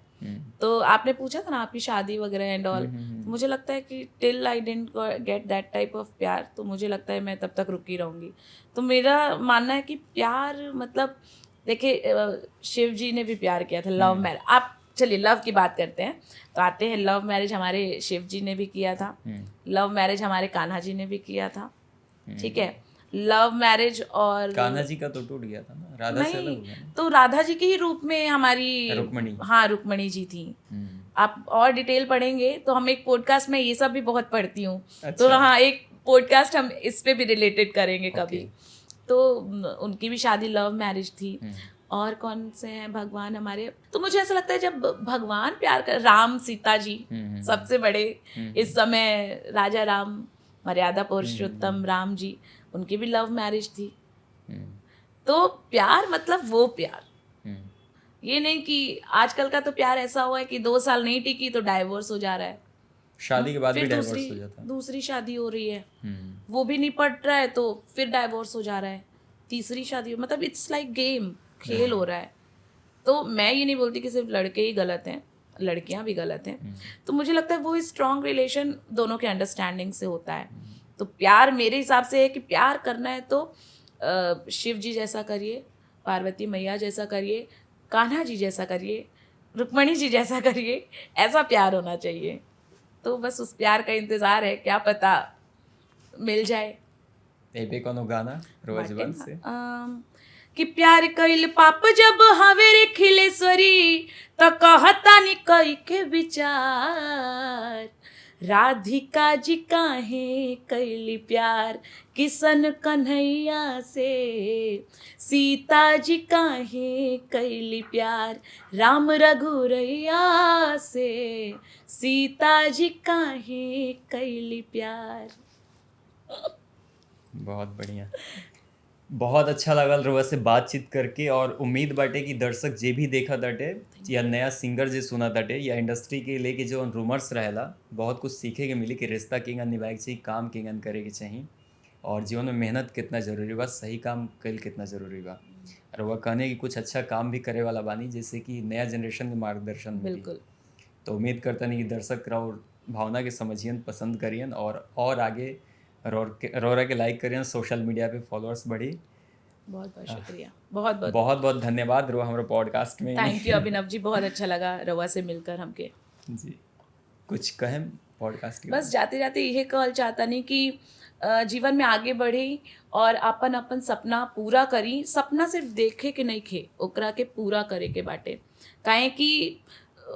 [SPEAKER 1] तो आपने पूछा था ना आपकी शादी वगैरह एंड ऑल, तो मुझे लगता है कि till I didn't get that type of प्यार, तो मुझे लगता है मैं तब तक रुकी रहूँगी। तो मेरा मानना है कि प्यार मतलब देखिए, शिव जी ने भी प्यार किया था, लव मैरिज। आप चलिए लव की बात करते हैं तो आते हैं लव मैरिज हमारे शिव जी ने भी किया था, लव मैरिज हमारे कान्हा जी ने भी किया था, ठीक है। लव मैरिज और
[SPEAKER 2] कान्हा जी का तो टूट गया था ना, राधा से अलग हो
[SPEAKER 1] नहीं
[SPEAKER 2] गया ना।
[SPEAKER 1] तो राधा जी के ही रूप में हमारी
[SPEAKER 2] रुक्मणी।
[SPEAKER 1] हाँ, रुक्मणी जी थी। आप और डिटेल पढ़ेंगे तो हम एक पॉडकास्ट में ये सब भी बहुत पढ़ती हूँ।
[SPEAKER 2] अच्छा।
[SPEAKER 1] तो हाँ, एक पॉडकास्ट हम इस पे भी रिलेटेड करेंगे कभी। तो उनकी भी शादी लव मैरिज थी। और कौन से हैं भगवान हमारे, तो मुझे ऐसा लगता है जब भगवान प्यार कर, राम सीता जी सबसे बड़े इस समय, राजा राम, मर्यादा पुरुषोत्तम राम जी, उनकी भी लव मैरिज थी। तो प्यार मतलब वो प्यार, ये नहीं कि आजकल का तो प्यार ऐसा हुआ है कि 2 साल नहीं टिकी तो डाइवोर्स हो जा रहा है,
[SPEAKER 2] शादी के बाद भी
[SPEAKER 1] फिर
[SPEAKER 2] डाइवोर्स
[SPEAKER 1] दूसरी
[SPEAKER 2] हो जाता है,
[SPEAKER 1] दूसरी शादी हो रही है, वो भी नहीं पट रहा है तो फिर डाइवोर्स हो जा रहा है, तीसरी शादी, मतलब it's like game, खेल हो रहा है। तो मैं ये नहीं बोलती कि सिर्फ लड़के ही गलत हैं, लड़कियां भी गलत हैं। तो मुझे लगता है वो स्ट्रॉन्ग रिलेशन दोनों के अंडरस्टैंडिंग से होता है। तो प्यार मेरे हिसाब से है कि प्यार करना है तो शिव जी जैसा करिए, पार्वती मैया जैसा करिए, कान्हा जी जैसा करिए, रुक्मणी जी जैसा करिए, ऐसा प्यार होना चाहिए। तो बस उस प्यार का इंतज़ार है, क्या पता मिल जाए।
[SPEAKER 2] ए कोनो गाना रोज
[SPEAKER 1] बाटे
[SPEAKER 2] से
[SPEAKER 1] कि प्यार कइल पाप जब हवे रे खिलेश्वरी, त कहतानी कई के विचार, राधिका जी काहे कैली प्यार किशन कन्हैया से, सीता जी काहे कैली प्यार राम रघुरैया से, सीता जी काहे कैली प्यार।
[SPEAKER 2] बहुत बढ़िया, बहुत अच्छा लगल रुआ से बातचीत करके। और उम्मीद बाटे कि दर्शक जे भी देखा ताटे या नया सिंगर जे सुना ताटे या इंडस्ट्री के लेके जो रूमर्स रहेला, बहुत कुछ सीखे के मिली कि रिश्ता केंगन निभाए के चाहिए, काम केंगन करे के चाहिए और जीवन में मेहनत कितना ज़रूरी बा, सही काम कल कितना ज़रूरी बा। और वह कहने कि कुछ अच्छा काम भी करे वाला बानी, जैसे कि नया जनरेशन के मार्गदर्शन मिली।
[SPEAKER 1] बिल्कुल।
[SPEAKER 2] तो उम्मीद करता नहीं कि दर्शक और भावना के समझियन, पसंद करियन और आगे रोरा के लाइक करियन, सोशल मीडिया पे फॉलोअर्स बढ़ी।
[SPEAKER 1] बहुत बहुत शुक्रिया, बहुत बहुत
[SPEAKER 2] बहुत बहुत धन्यवाद रोआ हमारे पॉडकास्ट में।
[SPEAKER 1] Thank you अभिनव जी, बहुत अच्छा लगा रवा से मिलकर हमके।
[SPEAKER 2] जी, कुछ कहें पॉडकास्ट के?
[SPEAKER 1] बस जाते जाते यह कहल चाहता नहीं कि जीवन में आगे बढ़ी और अपन अपन सपना पूरा करी। सपना सिर्फ देखे के नहीं खे, ओकरा के पूरा करे के बाटे। काहे कि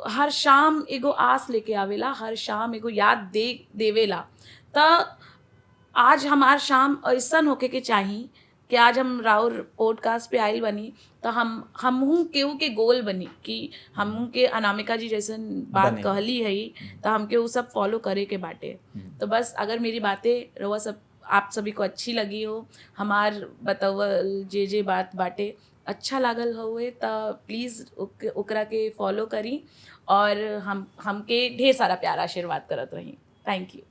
[SPEAKER 1] हर शाम एगो आस लेके आवेला, हर शाम एगो याद दे देवेला। त आज हमार शाम ऐसन होके के चाही कि आज हम राउर पॉडकास्ट पे आइल बनी तो हम हमहू केहू के गोल बनी कि हमहू के अनामिका जी जैसन बात
[SPEAKER 2] बने।
[SPEAKER 1] कहली है तो हमके वो सब फॉलो करे के बाटे। तो बस अगर मेरी बातें रउआ सब आप सभी को अच्छी लगी हो, हमार बतावल जे जे बात बाटे अच्छा लागल हुए तो प्लीज़ ओकरा के फॉलो करी और हम हमके ढेर सारा प्यार आशीर्वाद करत रही। Thank you.